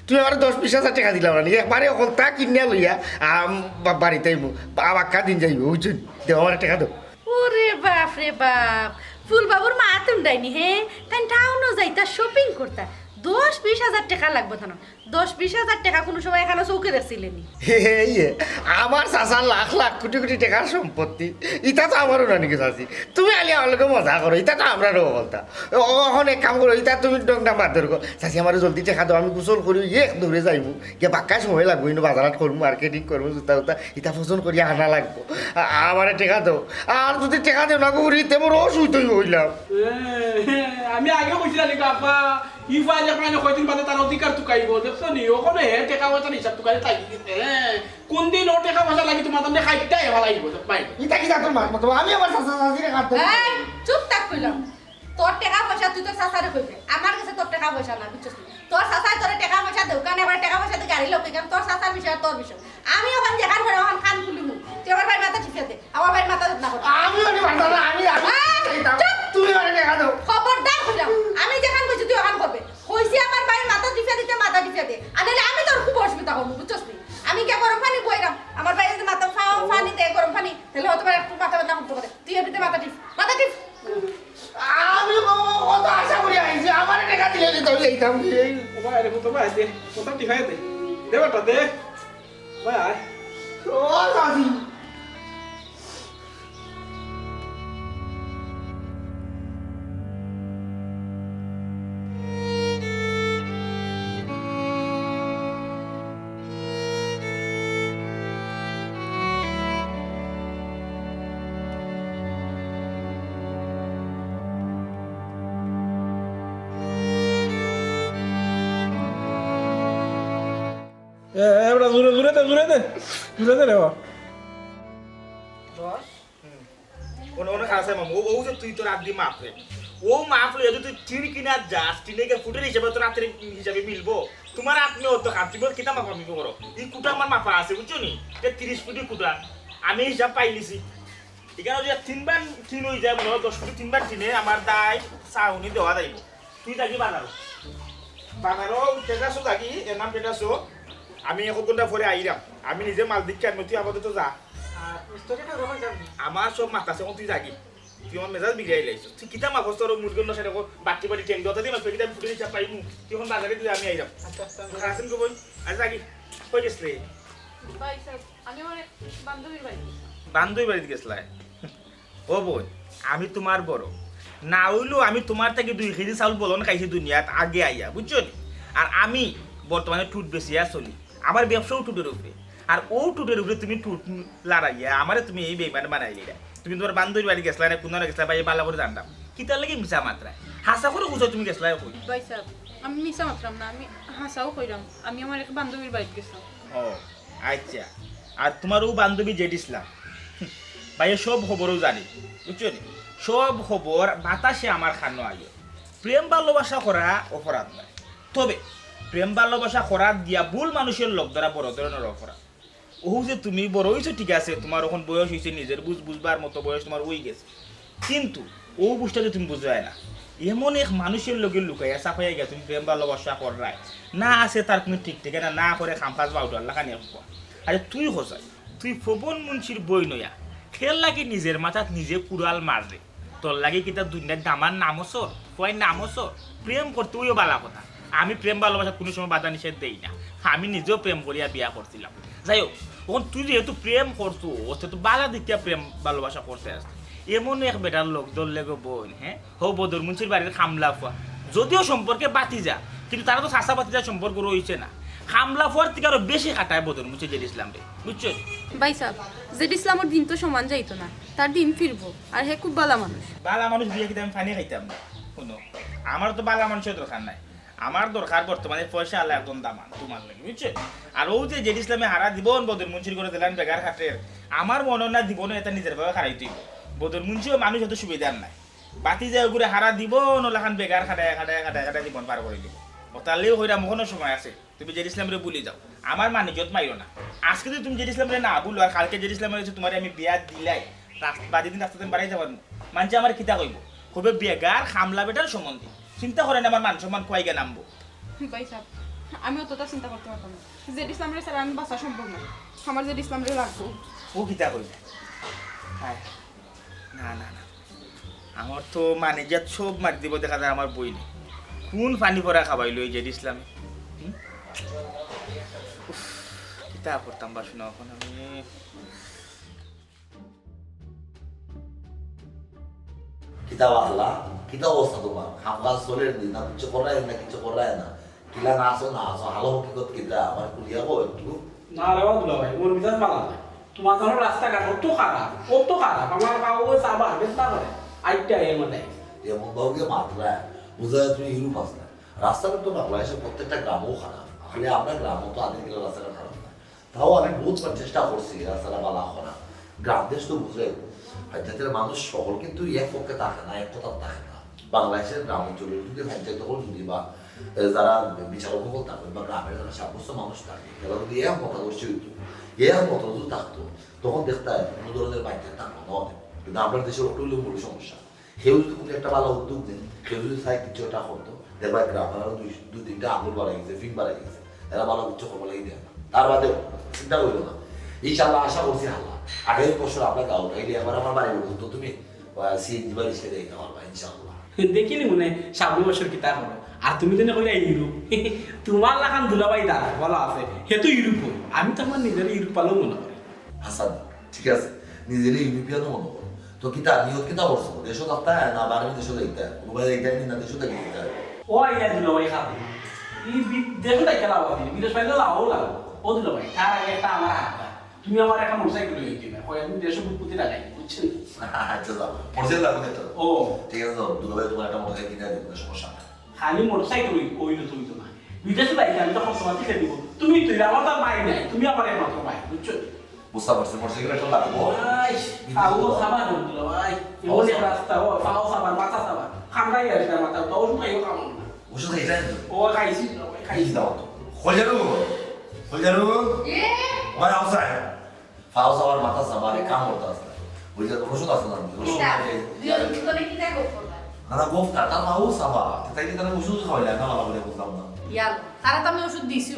তুমি আমারে দশ বিশ হাজার টেকা দিলাও না নি, একবারে হকলতা কিনিয়া লইয়া, আম, বা-, বাড়িত আইমু, বা-, বাক্কা দিন যাইবো, বুঝছো নি? দেও, আমারে টেকা দেও। ওরে বাপ রে বাপ, ফুলবাবুর মাত উন্ডায়নি, হে? তাইন টাউনো যাইতা, shopping করতা, দশ বিশ হাজার টেকা লাগবো তান। দশ বিশ হাজার টেকা কুনু সময় এখানো চউখে দেখছিলে নি? হে, হে, ইয়ে, আমার চাচার লাখ লাখ কুটি কুটি টেকার সম্পত্তি, ইতা তো আমারও না নি গো চাচি। তুমি খালি আমার লগে মজা করো, ইতা তো আমরারও হকলতা। ও, অখন এক কাম করো, ইতা তুমি ডংটা মাত ধরো গো। চাচি, আমারে জলদি টেকা দেও, আমি গোসল করি, এক দৌড়ে যাইমু। গিয়া বাক্কা সময় লাগবো, ইনো বাজারাত করমু, marketing করমু, জুতা উতা, ইতা পছন্দ করিয়া আনা লাগবো। আ-, আমারে টেকা দেও। আর যুদি টেকা দেও না গো, উরি, তে মোর অসুবিধা অইবো অইলাম। এ, আমি আগে কইছিলাম নি গো আব্বা, ই ফুয়া যে মানে কয়দিন বাদে তার অধিকার তুকাইবো, দেখছো নি? অখনো হে টেকা পয়সার হিসাব তুকাইয়া থাকি গেছে, হে। কুন দিন ও টেকা পয়সা লাগি তুমার সামনে খাইতে আইয়া ফালাইবো, ভাই। ইতা কিতা তোর মাত মাতো? আমি আমার চাচা চাচিরে কাটতে এই, চুপ থাক কইলাম। তোর টেকা পয়সা তুই তোর চাচারে কইবে। আমার গেছে তোর টেকা পয়সা না, বুঝছস নি? তোর চাচায় তোরে টেকা পয়সা দেউক, কারণ এবার টেকা পয়সা দি গাড়ি লউক, কারণ তোর চাচার বিষয় আর তোর বিষয়। আমি অখন যেখান করে অখান কান খুলিমু। তুই আমার ভাইর মাথা টিপিয়া দে, আমার ভাইর মাথা না কর। আমি ওরে মাথা না, আমি, আমি এই, চুপ! তুমি আমারে টেকা দেও। খবরদার কইলাম, আমি যেখান কইছি তুই অখান করবে। কইছি আমার ভাইর মাথা টিপিয়া দিতে, মাথা টিপিয়া দে। আর নাইলে আমি তোর খুব অসুবিধা করমু, বুঝছস নি? আমি গিয়া গরম পানি বইরাম, আমার ভাইরে যদি মাথা ফা-, পানি দে, গরম পানি, তাইলে হয়তো বা একটু মাথা ব্যথা কমতো পারে। তুই এমনিতে মাথা টিপ, মাথা টিপ। আমি ক-, কত আশা করি আইছি, আমারে টেকা দিলে দিতাম, দিতাম। ও ভাই, আরে, কত ভাই, দে, কত টিপাই দে। দে বেটা, দে। ভাই, আয়। ও চাচি, এ, এ, বেটা, জোরে, জোরে দে, জোরে দে। জোরে দে রে বা। দশ? হুম। অনো, অনো খাড়া আছে মামু। ও, ও যে তুই তোর আদি মাফ রে। ও মাফ লইয়া যদি তুই টিন কিনাত যাস, টিনে গিয়া ফুটের হিসাবে তোর আতের হিসাবে মিলবো? তোমার আত্মীয় অত খান, তুমি কিতা মাফা মাফি করো? ই কুটা আমার মাফা আছে, বুঝছো নি? এটা তিরিশ ফুটি কুটা। আমি হিসাব পাইলিছি। এখানে যদি তিনবার টিন অই যায়, মনে হয় দশ ফুটি তিনবার টিনে আমার দায় চাউনি দেওয়া যাইব। তুই যাগি বাজারো। বাজারো টেটাসো যাগি, এর নাম টেটাসো। আমি এক ঘন্টা পরে আইরাম। আমি নিজে মাল দিচ্ছি, আমি তুই আপাতত যা। আর মিস্ত্রি ঠাকুর কখন যাবি? আমার সব মাথা আছে, এখন তুই যাগি। তুই আমার মেজাজ বিগড়াই লাইছস। তুই কিতা মাফ করছ, মুরগির নশা রেখো, বাটি বাটি ঠেং দতা দিয়ে মাছ পেকিটা ফুটে দিচ্ছা পাইমু। তুই এখন বাজারে দিলে আমি আইরাম। আচ্ছা, আচ্ছা। খারাপ আছেন গো বই? আচ্ছা, যাগি। কই গেছলে? ভাই সাহেব, আমি আমার এক বান্ধবীর বাড়ি গেছিলাম। বান্ধবীর বাড়িত গেছলায়? ও বোন, আমি তোমার বড়। না অইলেও আমি তোমার থাকি দুই কেজি চাউল বলন খাইছি দুনিয়াত আগে আইয়া, বুঝছো নি? আর আমি বর্তমানে টুট বেচিয়া চলি। আমার ব্যবসাও টুটের উপরে। আর ও টুটের উপরে তুমি টুট লড়াইয়া আমারে তুমি এই বেইমান বানাই দিলা। তুমি তোমার বান্ধবীর বাড়ি গেছলা না, কোন গেছলা, ভাই, ভালো করে জানতাম। কিতার লাগি মিছা মাতরায়? হাছা করে বুঝো তুমি গেছলা কই? ভাই সাহেব, আমি মিছা মাতরাম না, আমি হাছাউ কইরাম। আমি আমার এক বান্ধবীর বাড়িত গেছিলাম। ও, আচ্ছা। আর তোমার ও বান্ধবী জেড ইসলাম, ভাইয়ে সব খবরও জানি, বুঝছো নি? সব খবর বাতাসে আমার কানো আইও। প্রেম ভালোবাসা করা অপরাধ নায়, তবে প্রেম ভালোবাসা করার দিয়া ভুল মানুষের লগ ধরা বড় ধরনের অপরাধ। ও যে তুমি বড় অইছো ঠিক আছে, তোমার এখন বয়স অইছে, নিজের বুঝ বুঝবার মতো বয়স তোমার অই গেছে, কিন্তু ও বুঝটা যে তুমি বুঝরায় না। এমন এক মানুষের লগে লুকাইয়া চাপাইয়া গিয়া তুমি প্রেম ভালোবাসা কররায়, না আছে তার কোনো ঠিক ঠিকানা, না করে খামখাজ বাউটার লাখানি এক। আরে তুই হোসাই, তুই ফবন মুন্সির বই নয়া, খেল লাগি নিজের মাথাত নিজে কুড়াল মাররে। তোর লাগি কিতা দুনিয়ার দামান নামসর, ফুয়াই নামসর? প্রেম করতে অইও বালা কথা। আমি প্রেম ভালোবাসা কোনো সময় বাধা নিষেধ দেই না। আমি নিজেও প্রেম করিয়া বিয়া করছিলাম। যাই হোক, এখন তুই যেহেতু প্রেম করছো, ও তো বালা দেখিয়া প্রেম ভালোবাসা করতে আসতে। এমন এক বেটার লগ ধরলে গো বইন, হ্যাঁ? হো বদর মুন্সির বাড়ির কামলা ফুয়া। যদিও সম্পর্কে বাতিজা, কিন্তু তারা তো চাচা বাতিজার সম্পর্ক রইছে না। কামলা ফুয়ার থেকে আরো বেশি খাটায় বদর মুন্সি জেড ইসলামরে, বুঝছো? ভাই সাহেব, জেড ইসলামর দিন তো সমান যাইতো না, তার দিন ফিরবো, আর হে খুব বালা মানুষ। বালা মানুষ দিয়া কিতা আমি পানি খাইতাম না? হুনো, আমার তো বালা মানুষের দরকার নাই, আমার দরকার বর্তমানে পয়সা আলা একজন দামান তোমার লাগি, বুঝছো? আর ও যে জেড ইসলামে হারা জীবন বদর মুন্সির ঘরো যেলান বেগার খাটের, আমার মনে অয় না জীবনে এটা নিজের ভাবে খারাইতে অইবো। বদর মুন্সিও মানুষ অত সুবিধার নাই। বাতিজায় ওগুরে হারা জীবন ওলাখান বেগার খাটায়, খাটায়, খাটায়, খাটায় জীবন পার করি দিবো। অতার লাগিও কইরাম, অখনো সময় আছে, তুমি জেড ইসলামরে ভুলি যাও, আমার মান ইজ্জত মারিও না। আজকে যদি তুমি জেড ইসলামরে না ভুলো, আর কালকে জেড ইসলামরে তোমারে আমি বিয়া দিলাই, রাস-, বাদে দিন রাস্তাত বাড়াই যাবার, মানষে আমারে কিতা কইবো? কইবো বেগার কামলা বেটার সম্বন্ধী। চিন্তা করেন আমার মান সম্মান কুয়াইগা নামবো। ভাই সাহেব, আমি অতটা চিন্তা করতে পারতাম না। জেড ইসলামরে ছাড়া আমি বাঁচা সম্ভব না। আমার জেড ইসলামরে লাগবো। ও কিতা কইবো? হায়। না, না, না। আমার তো মানে যা সব মারি দিব, দেখা যায় আমার বইনে। কোন পানি পড়া খাবাইলো এই জেড ইসলামে? হুম? উফ, কিতা করতাম বা শুনো এখন আমি। কিতা বালা, কিতা অবস্থা তোমার? কাম কাজ চলের নি, না কিছু করায় না, কিছু করায় না। কিলা না আছো, না আছো, হালো হকিকত কিতা? আমার খুলিয়া কও একটু। না রে বা দুলাভাই, মোর মিজাজ বালা নায়। তোমার জানো রাস্তাঘাট অত খারাপ, অত খারাপ। আমার পাও সাবার বেদনা করে। আইটা এর মধ্যে। এমন ভাবে মাতরা, বুঝা যায় তুমি ইউরোপ আছো না। রাস্তাঘাট তো বাংলাদেশের প্রত্যেকটা গ্রামও খারাপ। আসলে আমরা গ্রামও তো আদিন গেলে রাস্তাঘাট খারাপ না। তাও আমি বহুত বার চেষ্টা করছি রাস্তাটা বালা করা। গ্রাম দেশ তো বুঝে, আর যাতে মানুষ সকল কিন্তু এক পক্ষে থাকে না, এক কথা থাকে না। বাংলাদেশের গ্রাম অঞ্চলে যদি পঞ্চায়েত হল যদি বা, এ, যারা বিচারক হল থাকে বা গ্রামের যারা সাব্যস্ত মানুষ থাকে, তারা যদি এক মতাদর্শী হইতো, এক মতাদর্শী থাকতো, তখন দেখতে হয় কোনো ধরনের বাইরে থাকতো না অনেক। কিন্তু আমরা দেশের অটুট মূল সমস্যা। কেউ যদি কোনো একটা ভালো উদ্যোগ নেন, কেউ যদি চায় কিছু একটা করতো, দেখবা গ্রামে আরো দুই, দুই তিনটা আঙুল বাড়াই গেছে, ফিং বাড়াই গেছে, এরা ভালো কিছু খবর লাগি দেয় না। তার বাদেও চিন্তা করিও না, ইনশাল্লাহ আশা করছি আল্লাহ আগামী বছর আমরা গাঁও খাইলে একবার আমার বাড়ির মতো তুমি সিএনজি বা রিক্সা দিয়ে দিতে পারবা ইনশাল্লাহ। দেখিলি মনে সামনে বছর কিতা করো। আর তুমি তো না কইলে ইউরোপ, তোমার লাখান দুলাভাই দাদা বলা আছে, হে তো ইউরোপ। আমি তো আমার নিজের ইউরোপ পালেও মনে করি। হাসান, ঠিক আছে, নিজেরে ইউরোপিয়ানও মনে করো। তো কিতা, নিয়ত কিতা করছো? দেশো থাকতা না বাইরে দেশো যাইতা? কোনো ভাই যাইতা নি না দেশো থাকি যাইতা? ও আইয়া দিল ভাই খাবো। এই বি-, দেশো যাইতে লাভ আছে, বিদেশ পাইলে লাভও লাভ। ও দিল ভাই, তার আগে একটা আমার হাত পায়। তুমি আমার একটা মোটরসাইকেল লইয়া দিবে। কই আমি দেশো বুটপুতি লাগাই, বুঝছো নি? আচ্ছা, যাও। মোটরসাইকেল লাগবে না তো? ও। ঠিক আছে, যাও। দুলাভাই তোমার একটা মোটরসাইকেল কিনে দিবে, কোনো সমস্যা নাই। খালি মোটরসাইকেল ওই, ওই তো তুমি তো না। বিদেশে যাইতে আমি তখন তোমার থেকে দিব। তুমি তুই আমার তার ভাই নাই, তুমি আমার একমাত্র ভাই, বুঝছো? বুঝতে পারছি, মোটরসাইকেল একটা লাগবো। ভাই, পাও সাবান হইল ভাই। এমন এক রাস্তা, ও পাও সাবান, মাথা সাবান। খামড়াই আর এটা মাথা, তো ওষুধ খাইও কামড় না। ওষুধ খাইছেন তো? ও খাইছি না ভাই, খাইছি। খাইছি দাও তো। খোলজারু, খোলজারু। এ? ভাই, আও সাহেব। পাও সাবান, মাথা সাবান, কাম করতে আসতে। ওই যে ওষুধ আছে না, ওষুধ কিতা? খাইছে। দুই ওষুধ করে কিতা গো করবা? না, না, গোফ না, তার পাও সাবান। তাই কি তারা ওষুধ খাওয়াইলে না, ভালো করে বুঝলাম না। ইয়ার, তারা তো আমি ওষুধ দিছি।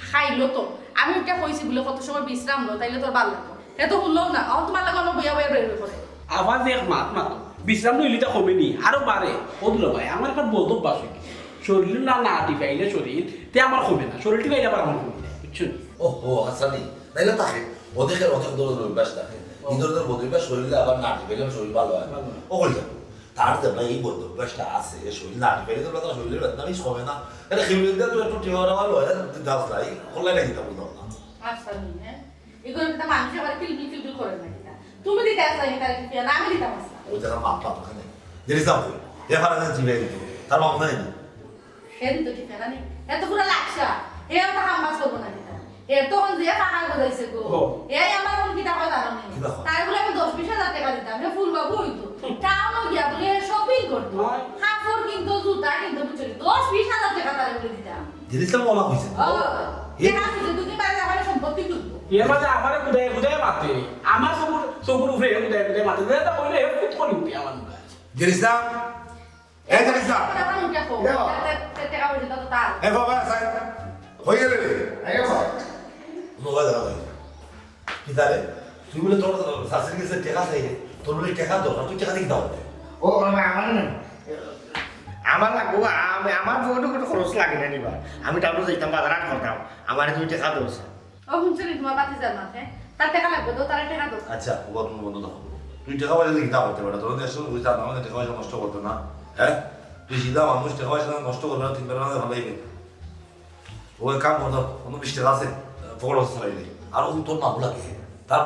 খাইলো তো। আমি ওটা কইছি বলে কত সময় বিশ্রাম লো, তাইলে তোর ভালো লাগবো। হে তো শুনলো না, অখন তোমার লাগে আমার বইয়া বইয়া বের করে। আবার যে এক মাত মাতো, বিশ্রাম লইলে তা কমে নি, আরো বাড়ে। ও দুলা ভাই, আমার একটা বদ অভ্যাস হয়ে গেছে। শরীর না, না টিপাইলে শরীর, তে আমার কমে না, শরীর টিপাইলে আবার আমার কমে যায়, বুঝছো নি? ও, ও, হাসানি, তাইলে থাকে। অনেকের অনেক ধরনের অভ্যাস থাকে। ও। এই ধরনের বদ অভ্যাস শরীরে আবার না টিপাইলে শরীর ভালো হয়। ভালো হয়। ও হয়ে যাবে। তার যে ভাই এই বদ অভ্যাসটা আছে, এ শরীর না টিপাইলে তো তার শরীরের বেদনা বেশ কমে না। এটা খেয়ে দিলে তো একটু টিপা ভালো হয়, আর দাস নাই, খোলাই নাই, এটা বললাম না। আচ্ছা, নি, হ্যাঁ? এগুলো কিন্তু মানুষ আবার কিলবিল কিলবিল করে না কিতা? তুমি দিতে আসলে এটা কি না, আমি দিতাম আসলাম। ওই জায়গায় মাপ পাপ ওখানে। জেরিস না বল, এ ফারা না জিমে দিত, তার মাপ নাই নি। হে দিত কি ফেরা নি? এ তো পুরা লাকসা। হে তো হামবাস করবো না কিতা? এ তো কোন দিয়ে ফাঁকা গজাইছে গো। ও। এ আমার কোন কিতা হয় জানো নি? কিতা হয়? তাই বলে আমি দশ বিশ হাজার টাকা দিতাম, হে ফুল বাবু হইতো। টাউনও গিয়া বলে হে শপিং করতো। নয়। কাপড় কিনতো, জুতা কিনতো, বুঝছো নি? দশ বিশ হাজার টাকা তারে বলে দিতাম। জেরিস না বলা হয়েছে। ও, এ দেখা হয়েছে, দুদিন বাদে আমার সম্পত্তি খুঁজবো। এর মাঝে আমারে কুদায় কুদায় মাতে। আমার চকুর, চকুর উপরে এ কুদায় কুদায় মাতে। যেটা কইলে এ খুব করি উঠে আমার মুখে। জেরিস না? এই জেরিস না? টাকা পয়সা তো তার। এই বাবা, স্যার। হয়ে গেলে রে? এই বাবা। মোবাইল ধরা হয়ে গেল। কি তাহলে? তুই বলে তোর শাশুড়ির কাছে টাকা চাই রে। তোর বলে টাকা দরকার, তুই টাকা দিয়ে দাও। ও, আমার, আমার না। আমার লাগবো, আমি, আমার পকেটে কোনো খরচ লাগে না নিবা। আমি টাউনে যাইতাম, বাজার হাট করতাম। আমার তুমি টাকা দেবো, স্যার। ও, শুনছো নি তোমার বাতিজার মাতে? তার টাকা লাগবে তো, তার টাকা দাও। আচ্ছা, ও বাবা, তুমি বন্ধ থাকো। তুই টাকা পয়সা দিয়ে কিতা করতে পারে? তোর দেশে ওই জানা মানে টাকা পয়সা নষ্ট করতে না, হ্যাঁ? তুই সিধা মানুষ, টাকা পয়সা নষ্ট করবে না, তিন বেলা না ভালোই হবে। ও এক কাম কর, ধর, কোনো বিশ টাকা আছে, পকেট আছে চালাই দে। আর ও তোর মামু লাগে, তার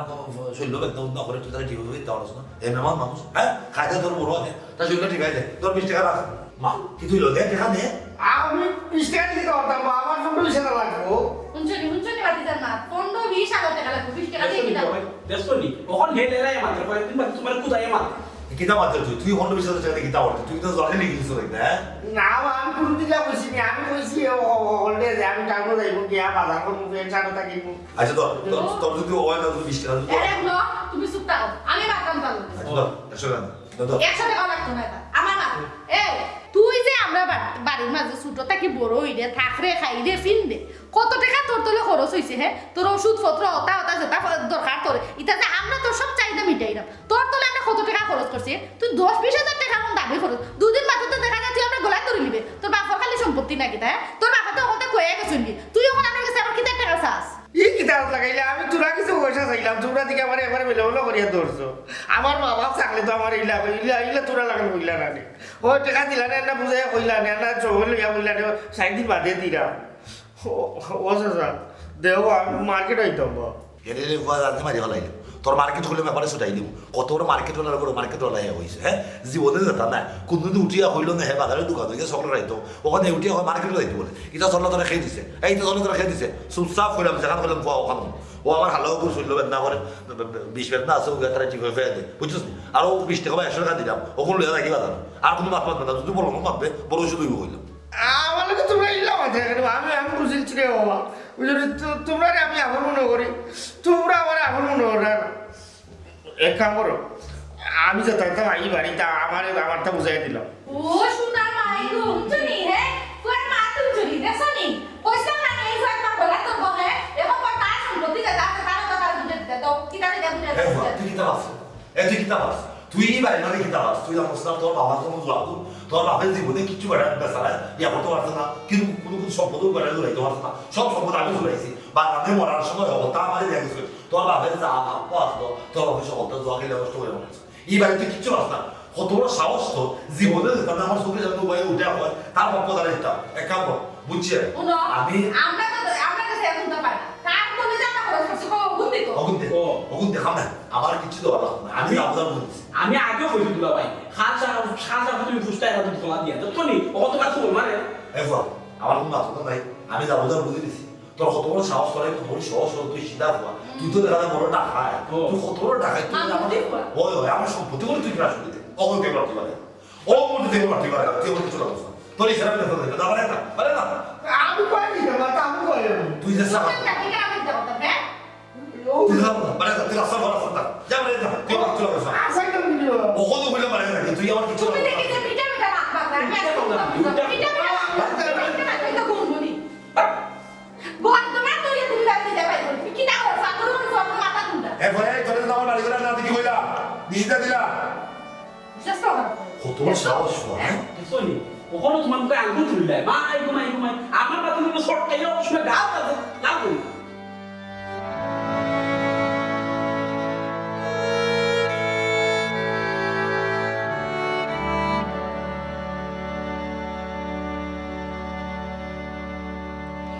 শরীর বেদনা উদনা করে, তুই তাকে ঠিক হবে, দিতে পারছ না। এ মেহমান মানুষ, হ্যাঁ? খাইতে তোর বড় আছে, তার শরীরটা ঠিক আছে, তোর বিশ টাকা রাখ। মা, কি তুই লগে টাকা দে? আমি বিশ টাকা দিতে পারতাম, মা, আমার পনেরো বিশ হাজার লাগবো। হুনছো নি, হুনছো নি, বাতিজার মা, পনেরো বিশ হাজার টাকা লাগবো, বিশ টাকা দিয়ে কিনা? দেখছো নি? অখন হে লেরাই মাত্র, কয়েকদিন বাদে তোমার কুদায় মাত্র। কিতা মাত্র তুই? তুই পনেরো বিশ হাজার টাকা দিয়ে কিতা করতে? তুই তো জলে লিখে দিছো রে, হ্যাঁ? না, মা, আমি কোনোদিন যা বলছি নি, আমি কইছি, ও, ও, ও, হলে যে আমি টাউনে যাইবো, গিয়া বাজার করবো, ফ্রেন্ড সাথে থাকিবো। আচ্ছা, ধর, ধর, তোর যদি হয় না, তুই বিশ টাকা দিতে এ, দেখো, তুমি চুপ থাকো, আমি মারতাম পারবো। আচ্ছা, ধর, একশো টাকা দে। একশো টাকা লাগতো না এটা। আমার না। এ, তুই যে আমরা বা-, বাড়ির মাঝে ছোট থাকি বড় হইলে, থাকরে, খাইরে, ফিনরে। কত টাকা তোর তলে খরচ হইছে, হে? তোর ওষুধপত্র, অতা, অতা, যেটা ফ-, দরকার তোর। ইটা যে আমরা তোর সব চাহিদা মিটাইলাম। তোর তলে আমরা কত টাকা খরচ করছি? তুই দশ বিশ হাজার টাকা এখন দাবি খরচ। দুদিন বাদে তো দেখা যায় তুই আমরা গলায় ধরে নিবে। তোর বাপর খালি সম্পত্তি নাকি, তাই? তোর বাপে তো ওখানে কয়ে গেছুন কি? তুই এখন আমার কাছে আবার কিতা টাকা চাস? ই কিতা লাগাইলে? আমি তোরা কিছু পয়সা চাইলাম, তোরা দিকে আমার একবারে বেলা বেলা করিয়া ধরছো। আমার মা বাপ থাকলে তো আমার ইলা, ইলা, ইলা তোরা লাগান কইলা না রে। ও টাকা দিলা না, না বুঝাইয়া কইলা না, না চোখে লইয়া কইলা না, চার দিন বাদে দিলাম। ও, ও চাচা, দেও আমি মার্কেট আইতাম বা। এরে রে, ফুয়া, জানতে মারি ফালাইলে। তোর মার্কেট খুলে ব্যাপারে ছুটাই দিব। কত বড় মার্কেট হলার উপরে মার্কেট হলাই হইছে, হ্যাঁ? জীবনে যেতা না। কোনদিন উঠিয়া হইল না, হে বাজারে দোকান হইয়া চকলেট আইতো। ওখানে উঠিয়া হয় মার্কেটে যাইতো বলে। ইটা চললে তোরা খেয়ে দিছে। এই ইটা চললে তোরা খেয়ে দিছে। চুপচাপ কইলাম, যেখান কইলাম, ফুয়া, ওখান। ও আমার হালাও করে শরীর বেদনা করে, বিষ বেদনা আছে, ওগুলো তারা ঠিক হয়ে ফেলে দেয়। বুঝছিস নি? আর ও বিশ টাকা বা একশো টাকা দিলাম, ওখানে লইয়া রাখি বাজার। আর কোনো মাত মাতবে না, যদি বলো মাতবে, বড় ওষুধ হইব কইলাম। আমার লগে তোমরা ইলা মাথা কেন? আমি, আমি বুঝিলছি রে বাবা। বুঝলি তো, তোমরা রে আমি আপন মনে করি, তোমরা আমার আপন মনে করো না। এক কাম করো, আমি যে থাকতাম এই বাড়িতে, আমার, আমারটা বুঝাই দিলাম। ও সোনা মাই গো, হুনছো নি, হে? তোর মা তো হুনছো নি, দেখছো নি? কইছিলাম না, এই ফুয়া তোমার গলা তো বহে, এখন পর তার সম্পত্তি যেতা আছে, তার কথা তার বুঝে দিতে দাও, কি তাহলে বুঝে এ ফুয়া, দিতে? তুই কিতা ভাবছ? এ তুই কিতা ভাবছ? তুই এই বাড়ির মাঝে কিতা ভাবছ? তুই জানোস না তোর বাবা কোনো জুয়াকুর, তোর বাপের জীবনে কিচ্ছু বেটা বেচারা ইয়া করতে পারছে না, কিন্তু কোনো কোনো সম্পদও বেটা জুড়াইতে পারছে না, সব সম্পদ আমি জুড়াইছি, বাগানে মরার সময় অবস্থা আমারে দিয়ে গেছে, তোর বাপের যা ভাগ্য আসলো, তোর বাপের সকলটা জুয়া খেলে নষ্ট করে মরেছে। এই বাড়িতে কিচ্ছু পাস না। কত বড় সাহস তোর? জীবনে যেতা না আমার চোখের সামনে উবাই উঠে হয়, তার বাপ দাঁড়াই দিতাম। এক কাম কর, বুঝছি আমি। হুনো, আমি আমরা তো, আমরা কাছে এখন তো পাই। তার মনে যে আমরা খরচ করছি, কো, অগুন দিত। অগুন দে। ও। অগুন দে, খাম না। আমার কিচ্ছু দেওয়া লাগতো না। আমি যাবো তার বুঝছি। আমি আগেও কইছি দুলা ভাই, খাল সারা, খাল সারা তুমি ফুসকা এরা তুমি খোলা দিয়া। তো শুনি, ও তো কাছে বলবা রে। এ ফুয়া, আমার কোনো মাথা তো নাই। আমি যাবো তার বুঝে দিছি। তোর কত বড় সাহস, তোর একটু বড় সাহস, তুই সিধা হওয়া। তুই তো দেখা যায় বড় ডাকায়। ও। তুই কত বড় ডাকায়, তুই আমার আমার বুদ্ধি হওয়া। ওই, ওই, আমার সম্পত্তি করে তুই বিনাশ করে দে। ও, তুই মারতে পারে। ও, তুই মারতে পারে। তুই আমার কিছু লাগবে না। তোর ইশারা করে ফেলে দে। না, পারে না, পারে না। আমি কই নি, বাবা, আমি কই নি। তুই যে সাহস। কোথায় যাবি? কেন আমি যাবো তোর, হ্যাঁ? তুই যা, বারে যা, তুই রাস্তা বড় রাস্তা। যা, বারে যা, তুই আমার কিছু লাগবে না। আচ্ছা, এটা বুঝলো। ও, কত বুঝলো, বারে যা, তুই আমার কিছু তুমি লাগবে না। দেখি যে মিঠা মিঠা মাত মাত, আমি আজকে মিঠা মিঠা মাত মাত, মিঠা মিঠা মাত, তুই তো ঘুম ঘুমি। বর্তমান তুই তুমি বাড়িতে যাবে, তুই কি না করছ? তোর কোনো সব মাথা কুন্ডা? এ, বলে, এই, তোরে তো আমার বাড়ি ঘর না দেখি বইলা, নিশিতা দিলা। চেষ্টা করো। কত বড় সাহস, হ্যাঁ? দেখছো নি? ওখানে তোমার মুখে আঙ্গুল তুললে। মাই গো, মাই গো, মাই। আমার মাথার উপরে শর্ট খাইয়া ওর সময় গাল কাটে, গাল করি।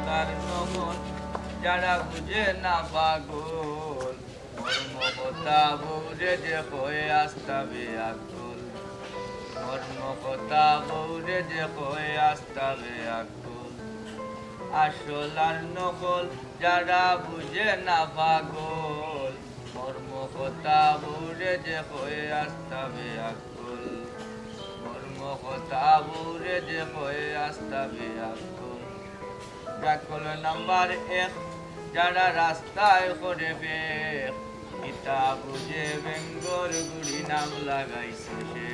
তার নকল যারা বুঝে না পাগল, মর্ম কথা বউরে যে কয় আস্তা বেআক্কল। মর্ম কথা বউরে যে কয় আস্তা বেআক্কল। আসল আর নকল যারা বুঝে না পাগল, মর্ম কথা বউরে যে কয় আস্তা বেআক্কল। মর্ম কথা বউরে যে কয় আস্তা বেআক্কল। ব্যাকল নাম্বার এক, যারা রাস্তায় করে বেক, কিতা বুঝে বেঙ্গর গুড়ি নাম লাগাইছে সে।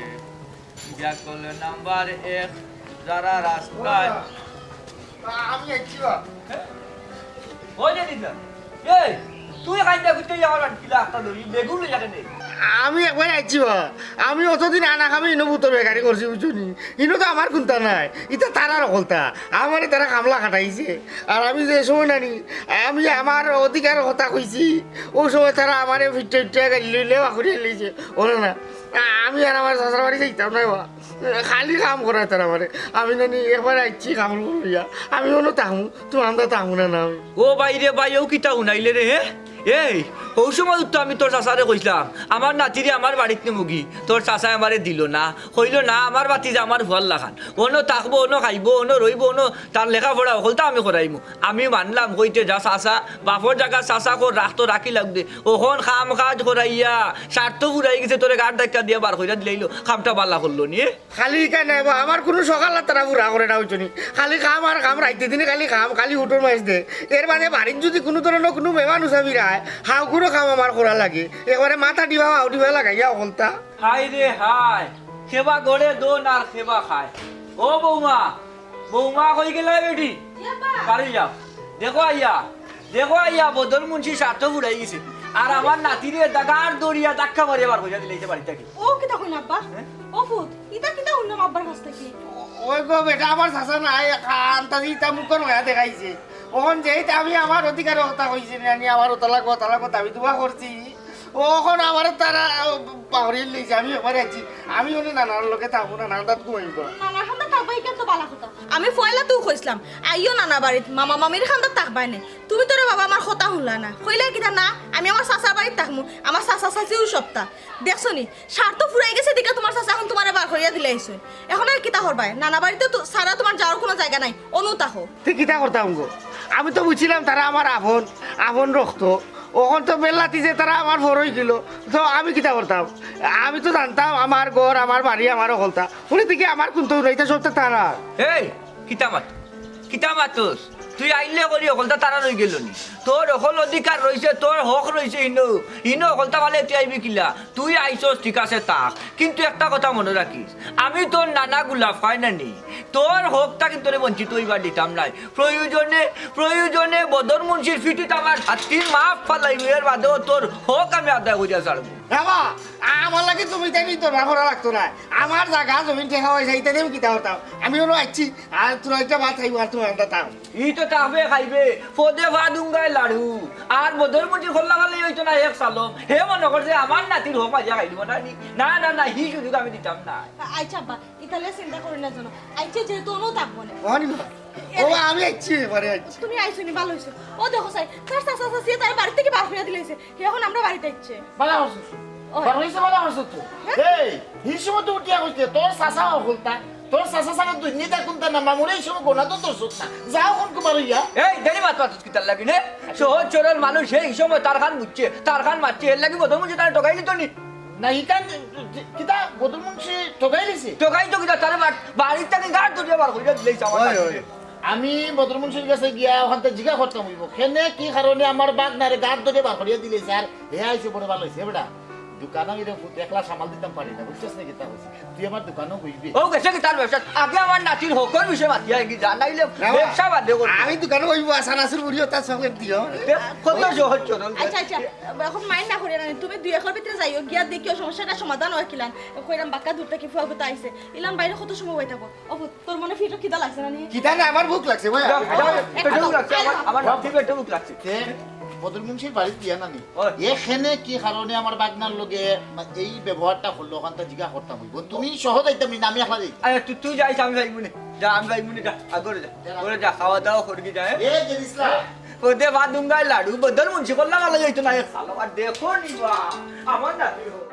ব্যাকল নাম্বার এক, যারা রাস্তায় আমি আইছি বা। ওই যে দিদা, এই, তুই কাইন্দা করতে আমার বাড়ি কিলা একটা ধরি, বেগুন লইয়া কেনে? আমি একবার আইছি বা। আমি অতদিন আনা খামে ইনো ভূত বেকারি করছি, বুঝছো নি? ইনো তো আমার কুন্তা নাই, ইতা তারার হকলতা। আমারে তারা কামলা খাটাইছে। আর আমি যে সময় নানি, আমি আমার অধিকার কথা কইছি, ও সময় তারা আমারে ফিট্টা ফিট্টা গালি লইলে বাকুড়ি লইছে। ওরে না, আমি আর আমার চাচার বাড়ি যাইতাম না বা। খালি কাম করায় তারা আমারে। আমি নানি একবার আইছি কাম করিয়া। আমি অনো তাহমু, তুমি আমরা তাহমু না, না আমি। ও ভাই রে ভাই, ও কিতা হুনাইলে রে, হে? এই, ও সময় তো আমি তোর চাচারে কইছিলাম, আমার নাতিরে আমার বাড়িত নিমুগি, তোর চাচায় আমারে দিল না, কইল না, আমার বাতিজা আমার ফুয়ার লাখান, অনো থাকবো, অনো খাইবো, অনো রইবো, অনো তার লেখাপড়া হকলতা আমি করাইমু। আমি মানলাম, কইতে যা চাচা, বাপর জাগা চাচা কর, রাখতো রাখি লাগবে। অখন কাম কাজ করাইয়া, স্বার্থ ফুরাই গেছে, তোরে গাড় ধাক্কা দিয়া বার কইরা দিলাইলো, কামটা বালা করলো নি। খালি ইখান নায় বা, আমার কুনু সকাল আর তারা পুরা করে না, বুঝছো নি? খালি কাম আর কাম, রাইতে দিনে খালি কাম, খালি উঠোর মাঝে দে। এর বাদে বাড়িত যুদি কুনু ধরনর কুনু মেহমান উসাফির আয়, হাউ কুনু কাম আমার করা লাগে। একবারে মাথা ডিবা, হাউ ডিবা লাগাইয়া হকলতা। হায় রে হায়, খেবা গড়ে দোন আর খেবা খায়। ও বৌমা, বৌমা কই গেলায় বেটি? বাড়ি যাও। দেখো আইয়া, দেখো আইয়া, বদর মুন্সি স্বার্থ ফুরাই গেছে। আর আমার নাতিরে দাগার দরিয়া ধাক্কা মারিয়া বার কইরা দিলে এই যে বাড়ি থাকি। ও কিতা কইন আব্বা? হ্যাঁ? ও ফুত, ইতা কিতা হুনলাম আব্বার কাছ থাকি? ওই গো বেটা, আমার চাচা নাই, আন্তাজি ইতা মুখর মায়া দেখাইছে। অখন যেই আমি আমার অধিকার কথা কইছি, নানি আমার ওতা লাগবো, ওতা লাগবো, দাবি দুয়া করছি। অখন আমারে তারা, ও, পাহরিয়া লইছে, আমি একবারে আইছি। আমি অনো নানার লগে থাকমু না, নানার তাত ঘুমাইমু। নানার কান্দাত থাকবায়, ইখান তো বালা কথা। আমি পয়লাতেউ কইছলাম, আইও নানা বাড়িত, মামা মামির কান্দাত থাকবায় নে। তুমি তো রে বাবা আমার কথা হুনলা না। কইলায় কিতা না, আমি আমার চাচার বাড়িত থাকমু, আমার চাচা চাচিও সবতা। দেখছো নি, স্বার্থ ফুরাই গেছে দিকে তুমার চাচা অখন তুমারে বার করিয়া দিলাইছইন। অখন আর কিতা করবায়? নানা বাড়িত তো সারা তুমার যাওয়ার কুনু জাগা নাই, অনো থাকো। তে কিতা করতাম গো? আমি তো বুঝছিলাম তারা আমার আপন, আপন রক্ত। অখন তো বেল্লাতি যে তারা আমার পর অইগেলো, তো আমি কিতা করতাম? আমি তো জানতাম আমার ঘর, আমার বাড়ি, আমার হকলতা। অনে দেখি আমার কুন্তা নাই, ইতা সবতা তারার। এই, কিতা মাত? কিতা মাতস? তুই আইলে করি হকলতা তারার অইগেলো নি? তোর হকল অধিকার রইছে, তোর হক রইছে ইনো। ইনো হকলতা ফালে তুই আইবি কিলা? তুই আইছস ঠিক আছে থাক, কিন্তু একটা কথা মনো রাখিস, আমি তোর নানা গুলাফ খাই না নি, তোর হকটা কিন্তু তোরে বঞ্চিত অইবার দিতাম নায়। প্রয়োজনে, প্রয়োজনে বদর মুন্সির ফিটিত আমার ছাতির মাফ ফালাইমু, এর বাদেও তোর হক আমি আদায় করিয়া ছাড়মু। বাবা, আমার লাগি তুমি তাই নিতো না, করা লাগতো না। আমার জাগা জমিন ঠেকা অইছে, ইতা দিয়া আমি কিতা করতাম? আমি অনো আইছি, আর তোরা ইটা ভাত খাইবো, আর তুমার আন্দা থাক। ই তো থাকবে খাইবে, পদে পা দুঙ্গায় লাড়ু। আর বদর মুন্সির খোল্লা খালি অইতো না এক সালম। হে মনো করছে আমার নাতির হক মারিয়া খাই দিবো না নি? না, না, না, হি সুযোগ আমি দিতাম না। আ-, আইচ্ছা আব্বা, ইতালে চিন্তা করি না জানো। আইচ্ছা, যেহেতু অনো থাকবো না। অনি বাবা। এ ও, আমি আইছি, এবারে আইছি। তুমি আইছো নি, ভালা অইছে। ও দেখো চাই, তার চাচা চাচিয়ে তারে বাড়ি থাকি বার করিয়া দিলাইছে। হে অখন আমরার বাড়িত আইছে। ভালা করছে। ওই। বার অইছে, ভালা করছে তো। হ্যাঁ? এই, হি সময় তো উঠিয়া কইছে, তোর চাচা হকলতা। তোর চাচা ছাড়া দুনিয়াত কুনটা না, মামুরে ই সময় গোনা তো তোর চোখ না। যাও কোন কুমার হইয়া। এই, দেরি মাত মাতছ কিতার লাগি নে? সহজ সরল মানুষ, হে ই সময় তার খান বুঝছে, তার খান মাতছে, এর লাগি বদল মুছে তারা ঠকাই নিত নি। না, ইখান কিতা বদল মুন্সি ঠকাই নিছে? ঠকাই তো কিতা, তারে বাড়ির থাকি গাড় ধরিয়া বার করিয়া দিলাইছে আমার ওই, কাছে। ওই। আমি বদল মুন্সির গেছে গিয়া ওখান থাকি জিগা করতাম অইবো, কেনে কি কারণে আমার বাগনারে গাড় ধরিয়া বার করিয়া দিলাইছে, আর হে আইছে বড় ভালা অইছে, বেটা। দোকানো গেলে ফুট একলা সামাল দিতাম পারি না, বুঝছস নি কিতা কইছি? তুই আমার দোকানো বইবি। ও গেছে কিতার ব্যবসা? আগে আমার নাতির হকর বিষয়ে মাতিয়া আগে যা, নাইলে না, ব্যবসা বাদে করবি। আমি দোকানো বইবো, আসান আসুর বুড়ি ওটা চকলেট দিও। দেখ, কত সহজ সরল। আচ্ছা, আচ্ছা, এখন মাইন্ড না করিও না, তুমি দুই একর ভিতরে যাইও, গিয়া দেখিও সমস্যাটা সমাধান অয় কিলান। কইরাম বাক্কা দূর থাকি ফুয়া কথা আইছে, ইলান বাইরে কত সময় বই থাকো? ও ফুত, তোর মনে পেটো খিদা লাগছে না নি? খিদা না, আমার ভুক লাগছে, ভাই। যাও, যাও, পেটো ভুক লাগছে, আমার, আমার নাতি পেটো ভুক লাগছে। তে, বদর মুন্সির বাড়িত গিয়া না নি? ওই। এখানে কি কারণে আমার বাগনার লগে মা-, এই ব্যবহারটা করলো, ওখানটা জিগা করতাম অইবো। তুমি সহ যাইতাম নি, আমি একলা যাইতাম। আরে, তুই, তুই যাইস, আমি যাইমু নে। যা, আমি যাইমু নে, যা, আগরে যা। যা। ওরে যা, খাওয়া দাওয়া করবি, যা, হ্যাঁ? এ, জিনিস না। ওদে ভাত দুঙ্গাই লাড়ু, বদর মুন্সি করলাম, ভালা যাইতো না, এক সালো। আর দেখো নি বা, আমার নাতি হোক।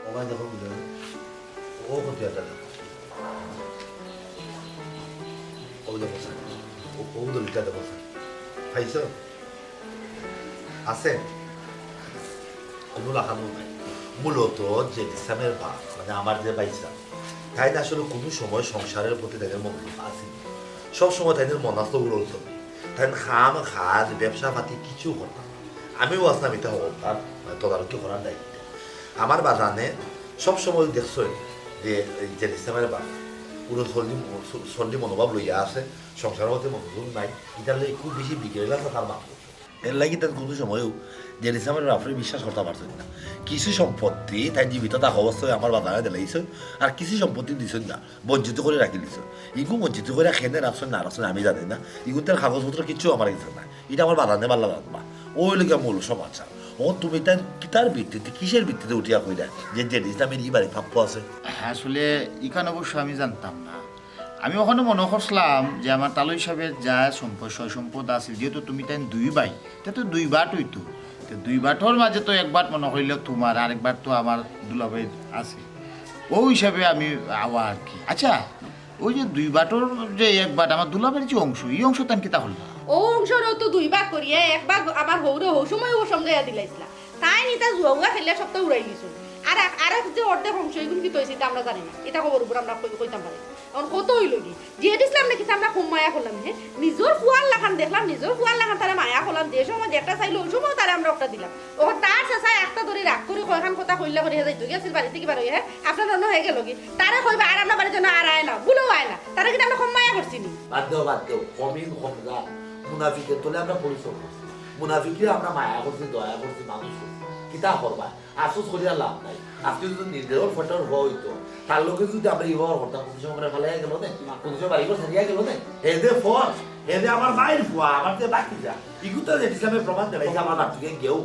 ও ভাই, দেখো, বুঝলেন? ও কোথায় আছে? ও দেখো, স্যার। ও, ও দলিলটা দেখো, স্যার। পাইছো? আছে? কোনো লাখানো নাই। মূলত জেড ইসলামের বাপ, মানে, আমার যে ভাইসাব, তাইন আসলে কোনো সময় সংসারের প্রতি তাদের মনোযোগ আসেনি। সব সময় তাদের মন আসতো উড়ল চলে। তাই খাম কাজ, ব্যবসা পাতি কিছু করতাম। আমিও আসলাম এটা করতাম, মানে, তদারকি করার দায়িত্ব। আমার বাজানে সব সময় দেখছো যে এই জেড ইসলামের বাপ পুরো সল্লি, সল্লি মনোভাব লইয়া আছে, সংসারের মধ্যে মনোযোগ নাই। এটার লাগি খুব বেশি বিগড়ে গেছে তার বাপ। এর লাগি তার কোনো সময়ও জেড ইসলামের বাপরে বিশ্বাস করতে পারছেন না। কিছু সম্পত্তি তাই জীবিত থাকা অবস্থায় আমার বাজানে দিলাইছেন, আর কিছু সম্পত্তি দিছেন না। বঞ্চিত করে রাখি দিছো। ইগু বঞ্চিত করে কেনে রাখছো না রাখছো আমি জানি না। ইগুর তার কাগজপত্র কিচ্ছু আমার কাছে নাই। এটা আমার বাজানে ভালা জানবা। ওই লগে মূল সমস্যা। ও তুমি তাই কিতার ভিত্তিতে, কিসের ভিত্তিতে উঠিয়া কইরা যে জেড ইসলামের ই বাড়ি প্রাপ্য আছে? আসলে ইখান অবশ্য আমি জানতাম না। আমি ওখানে মনে করছিলাম যে আমার তালই সাহেবের যা সম্পদ, সয় সম্পদ আছে, যেহেতু তুমি তাই দুই ভাই, তে তো দুই বাট অইতো। তে দুই বাটর মাঝে তো এক বাট মনে করিলে তোমার, আর এক বাট তো আমার দুলাভাইর আছে। ও হিসাবে আমি আওয়া আর কি। আচ্ছা, ওই যে দুই বাটর যে এক বাট আমার দুলাভাইর যে অংশ, এই অংশ তান কিতা করলা? ও অংশরও তো দুই ভাগ করিয়া এক ভাগ আমার হউরে হউ সময় ও সমঝাইয়া দিলাইছিলা। তাইন ইতা জুয়া উয়া খেলিয়া সবটা উড়াই দিছইন। আর এক, আর এক যে অর্ধেক অংশ, ইগুন কিতা অইছে ইতা আমরা জানি না। ইতা খবর উপর আমরা কই-, কইতাম পারি না। এখন কত অইলো কি? জেড ইসলামরে কিতা আমরা কম মায়া করলাম, হে? নিজর ফুয়ার লাখান দেখলাম, নিজর ফুয়ার লাখান তারে মায়া করলাম, যে সময় যেটা চাইলো, ওই সময় তারে আমরা ওটা দিলাম। ও তার চাচায় একটা ধরি রাগ করি কয়খান কথা কইলা করি হে যাইতো গেছিল বাড়ি থাকি বার অইয়া, হে? আপনার অন্য হয়ে গেল কি? তারে কইবা আর আমরা বাড়ির জন্য আর আয় না, ভুলেও আয় না। তারে কিতা আমরা কম মায়া করছি নি? বাদ দেও, বাদ দেও, কমিন কমগা। মুনাফিকের তলে আমরা পরিশ্রম করছি, মুনাফিকরে আমরা মায়া করছি, দয়া করছি, মানুষ করছি। কিতা করবা? আফসোস করিয়া লাভ নাই। আজকে যদি নির্দয়র ফটর হওয়া হইতো, তার লগে যদি আমরা এই ব্যবহার করতাম, কোন সময় আমরা ফালাইয়া গেল না, কোন সময় বাড়িঘর ছাড়িয়া গেল না। হে যে ফর, হে যে আমার মায়ের ফুয়া, আমার যে বাকি যা, ইগু তো ইসলামের প্রমাণ দেবে, এই যে আমার নাতিকে গেও।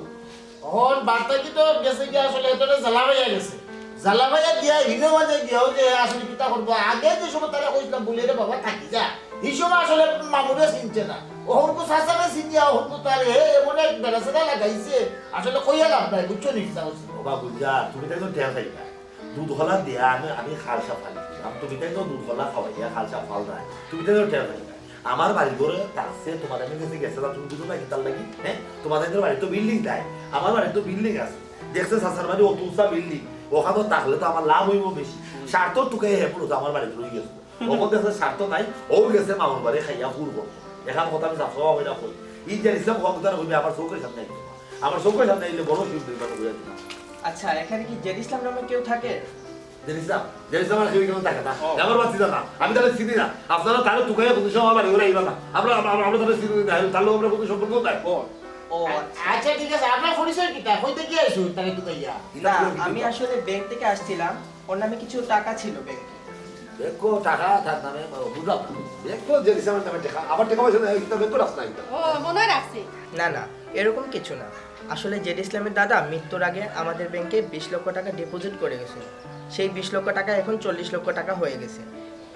ওর বার্তা কি তো গেছে কি আসলে এতটা জ্বালা হইয়া গেছে। জ্বালা হইয়া গিয়া হিনো মাঝে গিয়াও যে আসলে কিতা করবো। আগে যে সময় তারা কইছিলাম, বলে, "রে বাবা, থাকি যা।" এই সময় আসলে মামুরে চিনছে না। ও হরকু চাচারে চিনিয়া হরকু তার হে এমন এক বেড়াছেড়া লাগাইছে, আসলে কইয়া লাভ নাই, বুঝছো নি কিতা কইছি? ও বাবু যা, তুমি তাই তো টের পাইবা। দুধ কলা দিয়া আমি, আমি খালসা ফাল দিলাম। তুমি তাই তো দুধ কলা খাওয়াইয়া খালসা ফাল নাই। তুমি তাই তো টের পাইবা। আমার বাড়ি ঘরে তাকছে, তোমার আমি গেছে গেছে না, তুমি বুঝো না কিতার লাগি? হ্যাঁ? তোমাদের বাড়ি তো বিল্ডিং নাই, আমার বাড়ি তো বিল্ডিং আছে। দেখছে চাচার বাড়ি অত উঁচা বিল্ডিং, ওখানে থাকলে তো আমার লাভ হইব বেশি। স্বার্থ টুকাই হে পুরো তো আমার বাড়িতে রয়ে গেছে। ওখানে দেখছে স্বার্থ নাই, ও গেছে মামুর বাড়ি খাইয়া ফুরবো। এখন কথা আমি চাচা বাবা কই না কই। এই যে ইসলাম হকদার হইবে আমার চোখের সামনে আইতো। আমার চোখের সামনে আইলে বড় শিব দুর্ঘটনা হয়ে যেত। আচ্ছা, এখানে কি জেড ইসলাম নামে কেউ থাকে? জেড ইসলাম, জেড ইসলাম আর কেউ এখানে থাকে না। ও। আমার বাচ্চা না, আমি তাহলে চিনি না। আপনারা তাহলে তুকাইয়া কোনো সময় আমার বাড়ি ঘুরে আইবা না। আমরা, আমরা, আমরা তাহলে চিনি না, তাহলে আমরা কোনো সম্পর্ক নাই। ও, ও, আচ্ছা। আচ্ছা, ঠিক আছে, আপনার পরিচয় কিতা? কই থাকি আইছো তাহলে তুকাইয়া? না, আমি আসলে ব্যাংক থেকে আসছিলাম, ওর নামে কিছু টাকা ছিল ব্যাংকে। ব্যাংকো টাকা তার নামে, বুঝলাম না। ব্যাংকো জেড ইসলামের নামে টাকা, আবার টাকা পয়সা নাই, একটা ব্যাংকো রাখছে না এটা। ও, মনে হয় রাখছি। না, না, এরকম কিছু না। আসলে জেড ইসলামের দাদা মৃত্যুর আগে আমাদের ব্যাংকে বিশ লক্ষ টাকা ডিপোজিট করে গেছিল। সেই বিশ লক্ষ টাকা এখন চল্লিশ লক্ষ টাকা হয়ে গেছে।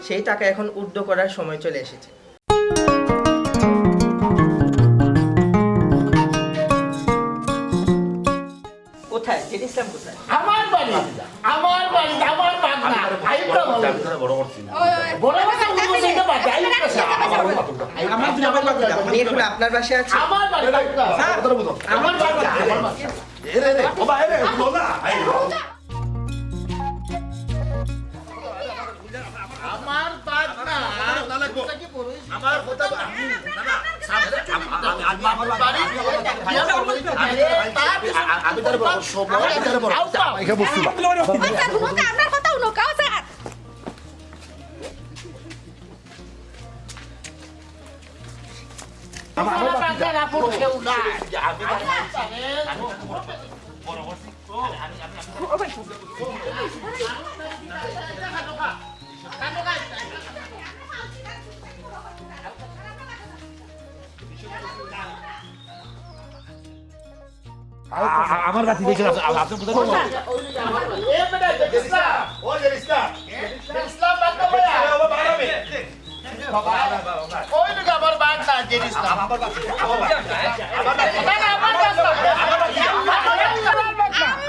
সেই টাকা এখন উইথড্র করার সময় চলে এসেছে। কোথায়? জেড ইসলাম কোথায়? আমার বাড়ি, আমার বাড়ি, আমার বাগনা। আইবা বলো। এখন আপনার বাসায় আছে? আমার বাড়ি, স্যার, আমার বাড়ি। এরে, এরে, বাবা, এরে, বল না। এই, আমার বাদ না। আমার কথা, আমি, না, না, আমি, আমি, আমি, আমি, আমি, আমি তার বড়, সব, আমি তার বড়। আচ্ছা, হুনুকা, আপনার কথা হুনুকা, স্যার। আ-, আ-, আমার বাতি দেখে আপনি, আপনি কোথায় বলবেন? এ বেটা, জেড ইসলাম, ও জেড ইসলাম। জেড ইসলাম, বাদ দাও ভাইয়া। এ বাবা, বাবা, বাবা। ওই লোক আমার বাদ না, জেড ইসলাম। আমার বাদ, আমার বাদ। না, না, আমার বাদ না। আমার বাদ না।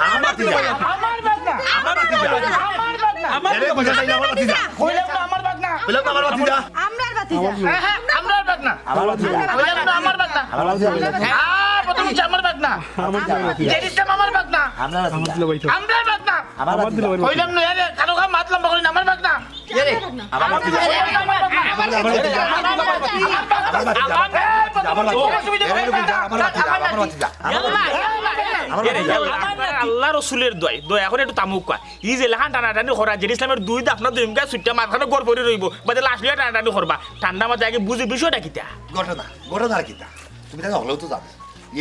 আমার বাদ না। আমার বাদ না। আমার বাদ না। এরে, বুঝা যায় না, আমার বাদ না। কইলাম না, আমার বাদ না। কইলাম না, আমার বাদ না। আমরার বাদ না। হ্যাঁ, হ্যাঁ, আমরার বাদ না। আমার বাদ না। কইলাম না, আমার বাদ না। আমার বাদ না। হ্যাঁ, প্রথম হচ্ছে আমার বাদ না। আমার বাদ না। জেড ইসলাম আমার বাদ না। আমার বাদ না। আমরার বাদ না। আমার বাদ না। কইলাম না, এরে, কারো কাম মাত লম্বা করি না, আমার বাদ না। এরে, আমার বাদ না। আমার বাদ না। আমার বাদ না। আমার বাদ না। এরে, বুঝা, আমার বাদ না। আমার বাদ না। আমার বাদ না। আল্লাহ রসুলের দোয়াই, দয়া করে একটু থামুক্কা। ই যে লাখান টানাটানি করা, জেড ইসলামের দুই দাফ না দুই মুখা ছুট্টা মাঝখানো গড় পড়ি রইবো, বাদে লাশ লইয়া টানাটানি করবা। ঠান্ডা মাথায় আগে বুঝি বিষয়টা কিতা? ঘটনা, ঘটনা আর কিতা? তুমি তাইলে হকলেউ তো জানো।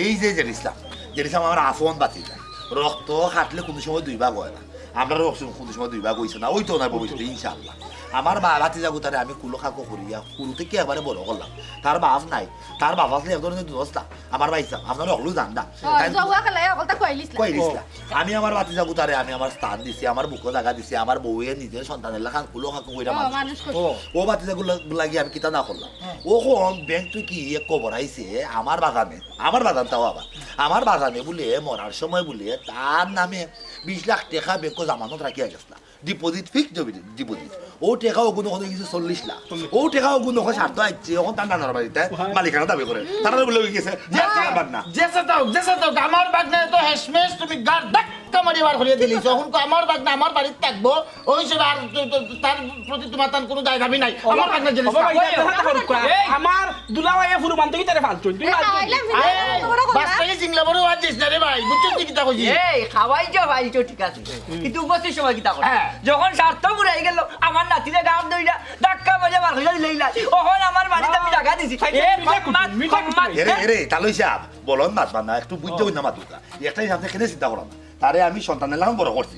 এই যে জেড ইসলাম, জেড ইসলাম আমার আফন ভাতিজা। রক্ত কাটলে কুনু সময় দুই ভাগ অয় না। আমরার রক্ত কুনু সময় দুই ভাগ অইছে না, অইতো না ভবিষ্যতে ইনশাআল্লাহ। আমার বা ভাতিজা গুতারে আমি কুলো খাকো করিয়া, কুলো থাকি একবারে বড় করলাম। তার বাপ নাই, তার বাপ আছলে এক ধরনের দুরস্তা। আমার ভাইসাব, আপনারা হকলেউ জানরা। ও, তাই জউয়া খেলায় হকলতা কইলিস না। কইলিস না। আমি আমার ভাতিজা গুতারে আমি আমার স্থান দিছি, আমার বুকো জাগা দিছি, আমার বউয়ে নিজের সন্তানের লাখান কুলো খাকো কইরা ও, মানুষ মানুষ করছে। করছে। ও ভাতিজা গুলা লাগি আমি কিতা না করলাম। হ্যাঁ। অখন ব্যাংক থাকি এক খবর আইছে, আমার বাগানে, আমার বাগানটাও আবার, আমার বাগানে বুলে মরার সময় বুলে তার নামে বিশ লাখ টেকা ব্যাংকো জামানত রাখিয়া গেছলা। Deposit, fixed deposit. ও টেকা অগুন অখন অইগেছে চল্লিশ লাখ। ও টেকা অগুন অখন স্বার্থ আইছে, অখন তার নানার বাড়িত মালিকানা দাবি করে। তারা বুলে অইগেছে, যে আমার বাদ না। যেসে থাক, যেসে থাক, আমার বাদ না তো হেশমেশ, তুমি গার ধাক্কা মারি বার করিয়া দিলিছো। অখন তো আমার বাদ না, আমার বাড়িত থাকবো। ওই সব আর তো, তো, তার প্রতি তোমার তার কোনো দায় দাবি নাই। আমার বাদ না জিনিস। বাবা, এটা কথা করুক কয়। এই, আমার দুলাভাইয়ে ফুরু বানতে কি তারে ফালছইন? তুই এ, ফালছইন। খাওয়াইলাম, এই, বড় কথা। বাস থেকে সিংলা বড় আর দিস না রে ভাই, বুঝছস তুই কিতা কইছিস? এই, খাওয়াই যে ফালছো ঠিক আছে, কিন্তু উপস্থিত সময় কিতা করে? হ্যাঁ। যখন স্বার্থ ফুরাই গেল, আমার নাতিরে গাম দইলা, ধাক্কা মারিয়া বার করিয়া দিলাইলা। অখন আমার বাড়িত আমি জাগা দিছি। এই, এ, মিঠা মাত, কুটুম, মিঠা মাত। কুটুম। এরে, এরে, তালই সাহেব, বলন মাতবা না, একটু বুঝতে হই না মাতুকা। একটাই আপনি কেনে চিন্তা করেন না। তারে আমি সন্তানের লাখান বড় করছি।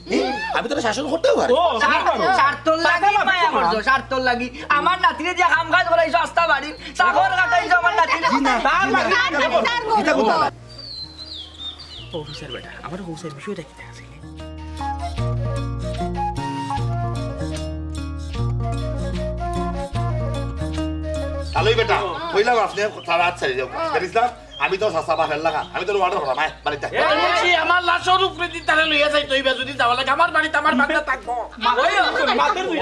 আমি তারে শাসন করতেও পারি। ও, স্বার্থ-, স্বার্থর লাগি মায়া করছো, স্বার্থর লাগি। আমার নাতিরে দিয়া কাম কাজ করাইছো, আস্তা বাড়ির চাকর কাটাইছো আমার নাতিরে। জি না, তার জি না। লাগি কিতা করতা? অফিসার বেটা, আমার অফিসার বিষয়টা কিতা আছে? তালই বেটা, কইলাম আপনি তার হাত ছাড়ি যাও। জানিস না? আমি তো চাচা বাপের লাগা, আমি তো অর্ডার করাম, আয়, বাড়িত আয়। এ, বলছি, আমার লাশর উপরে দি তারে লইয়া যাইতো অইবা, যদি যাওয়া লাগে, আমার বাড়িত আমার বাচ্চা থাকবো। মাতের দুই, মাতের দুই,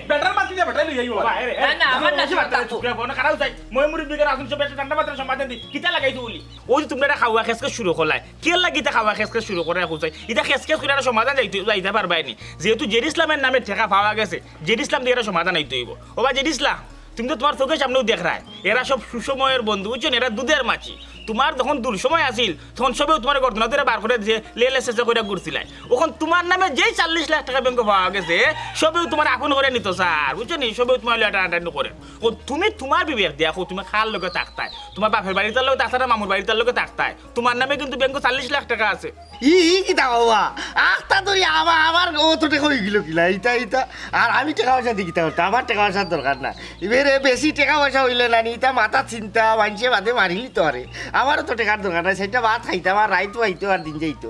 বেটার মাতি দে, বেটাই লইয়া আইবো। না, না, আমার লাশর উপরে থাকবো। চুপ করে বনো, কারাও যাই। মই মুরব্বি করে আসুন, সব একটা ঠান্ডা মাথায় সমাধান দি। কিতা লাগাইছো বুলি? ওই যে তোমরা এটা খাওয়া খেসকে শুরু করলাই। কে লাগি ইতা খাওয়া খেসকে শুরু করে রাখো চাই? ইতা খেসখেস করে একটা সমাধান যাইতে, যাইতে পারবায় নি। যেহেতু জেড ইসলামের নামে টেকা পাওয়া গেছে, জেড ইসলাম দিয়ে একটা সমাধান আইতে অইবো। ওবা জেড ইসলাম, তুমি তো তোমার চোখের সামনেও দেখরায়, এরা সব সুসময়ের বন্ধু, বুঝছো নি? এরা দুধের মাছি। তোমার যখন দুঃসময় আছিল, তখন সবেউ তোমার গর্দনা ধরে বার করে দিছে, লেলে শেষে করে ঘুরছিলায়। অখন তোমার নামে যেই চল্লিশ লাখ টেকা ব্যাংকো পাওয়া গেছে, সবেউ তোমার আপন করে নিতো চায়, বুঝছো নি? সবেউ তোমার লইয়া টানাটানি করে। ও তুমি তোমার বিবেক দিয়া কও, তুমি কার লগে থাকতায়? তোমার বাপের বাড়ির তার লগে থাকতায় না মামুর বাড়ির তার লগে থাকতায়? তোমার নামে কিন্তু ব্যাংকো চল্লিশ লাখ টেকা আছে। ই, ই কিতা কও বা? আখতা ধরি আমা-, আমার অত টেকা অইগেলো কিলা? ইতা, ইতা। আর আমি টেকা পয়সা দি কিতা করতাম? আমার টেকা পয়সার দরকার না। এবারে বেশি টেকা পয়সা অইলে না নি, ইতা মাথা চিন্তা, মানষে বাদে মারিলিতো পারে। আমারও তো টেকার দরকার নাই, চাইরটা ভাত খাইতাম আর রাইত আইতো আর দিন যাইতো।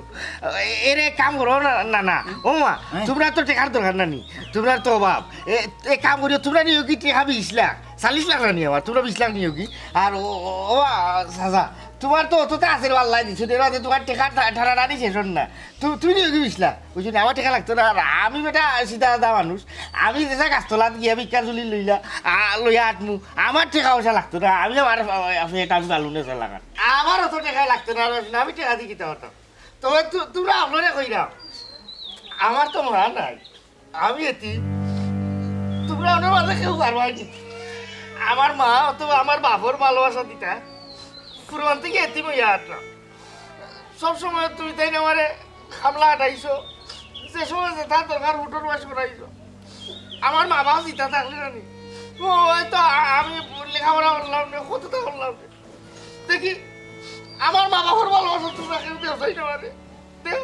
এ-, এরে কাম করো না, না, না। ও মা, হ্যাঁ। তোমরা তো টেকার দরকার না নি, তোমরা তো অভাব। এ, এ কাম করিও, তোমরা নিও কি টেকা বিশ লাখ? চল্লিশ লাখ না নি আমার, তোমরা বিশ লাখ নিও কি? আর ও, ও, ও, আ, চাচা, তুমার তো অততা আছে রে, আল্লায় দিছে রে, রাতে তুমার টেকা ঠা-, ঠারাঠারি শেষ অর না। তু-, তুমি নিয়ে গেছিলা, বুঝছো না, আমার টেকা লাগতো না। আর আমি বেটা সিধা সাদা মানুষ, আমি যেটা গাছতলাত গিয়া ভিক্ষা ঝুলি লইলা, আ, লইয়া আটমু, আমার টেকা পয়সা লাগতো না। আমি আমার, আ, আ, এটা আমি পালু না চালাকার। আমার অত টেকা লাগতো না, আমি টেকা দি কিতা করতাম? তবে তু-, তুমরা আপনারে কইরাম, আমার তো মা নাই, আমি এতিম। তুমরা অনর মাঝে কেউ পারবায় নি আমার মা অথবা আমার বাপর ভালোবাসা দিতা? কুরবান থাকি এতিম অইয়া আটলাম। সব সময় তুমি তাই আমারে খামলা আটাইছো, যে সময় যেটা দরকার হুটর বাস করাইছো। আমার মা বাপ জিতা থাকলে জানি, ও হয়তো আ-, আমি লেখাপড়া করলাম না, কতটা করলাম না। দেখি, আমার মা বাপর ভালোবাসা তুমরা কেউ দেও চাই না আমারে। দেও।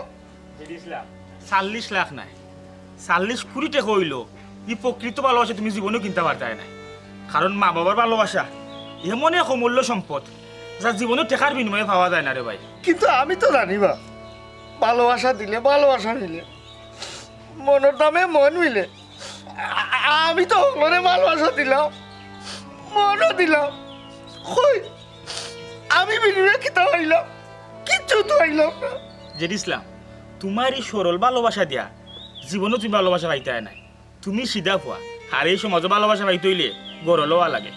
ইসলাম, চল্লিশ লাখ নায়, চল্লিশ কুড়ি টেকা অইলো, ই প্রকৃত ভালোবাসা তুমি জীবনেও কিনতা পারতায় নায়। কারণ মা বাবার ভালোবাসা এমন এক অমূল্য সম্পদ, যা জীবনে টেকার বিনিময়ে পাওয়া যায় না রে ভাই। কিন্তু আমি তো জানি বা, ভালোবাসা দিলে ভালোবাসা মিলে, মনর দামে মন মিলে। আ-, আ-, আমি তো হকলরে ভালোবাসা দিলাম, মনও দিলাম। কই, আমি বিনিময়ে কিতা পাইলাম? কিচ্ছু তো পাইলাম না। জেড ইসলাম, তুমার ই সরল ভালোবাসা দিয়া জীবনও তুমি ভালোবাসা পাইতায় নায়। তুমি সিধা পুয়া, আর ই সমাজো ভালোবাসা পাইতে অইলে গরল অওয়া লাগে।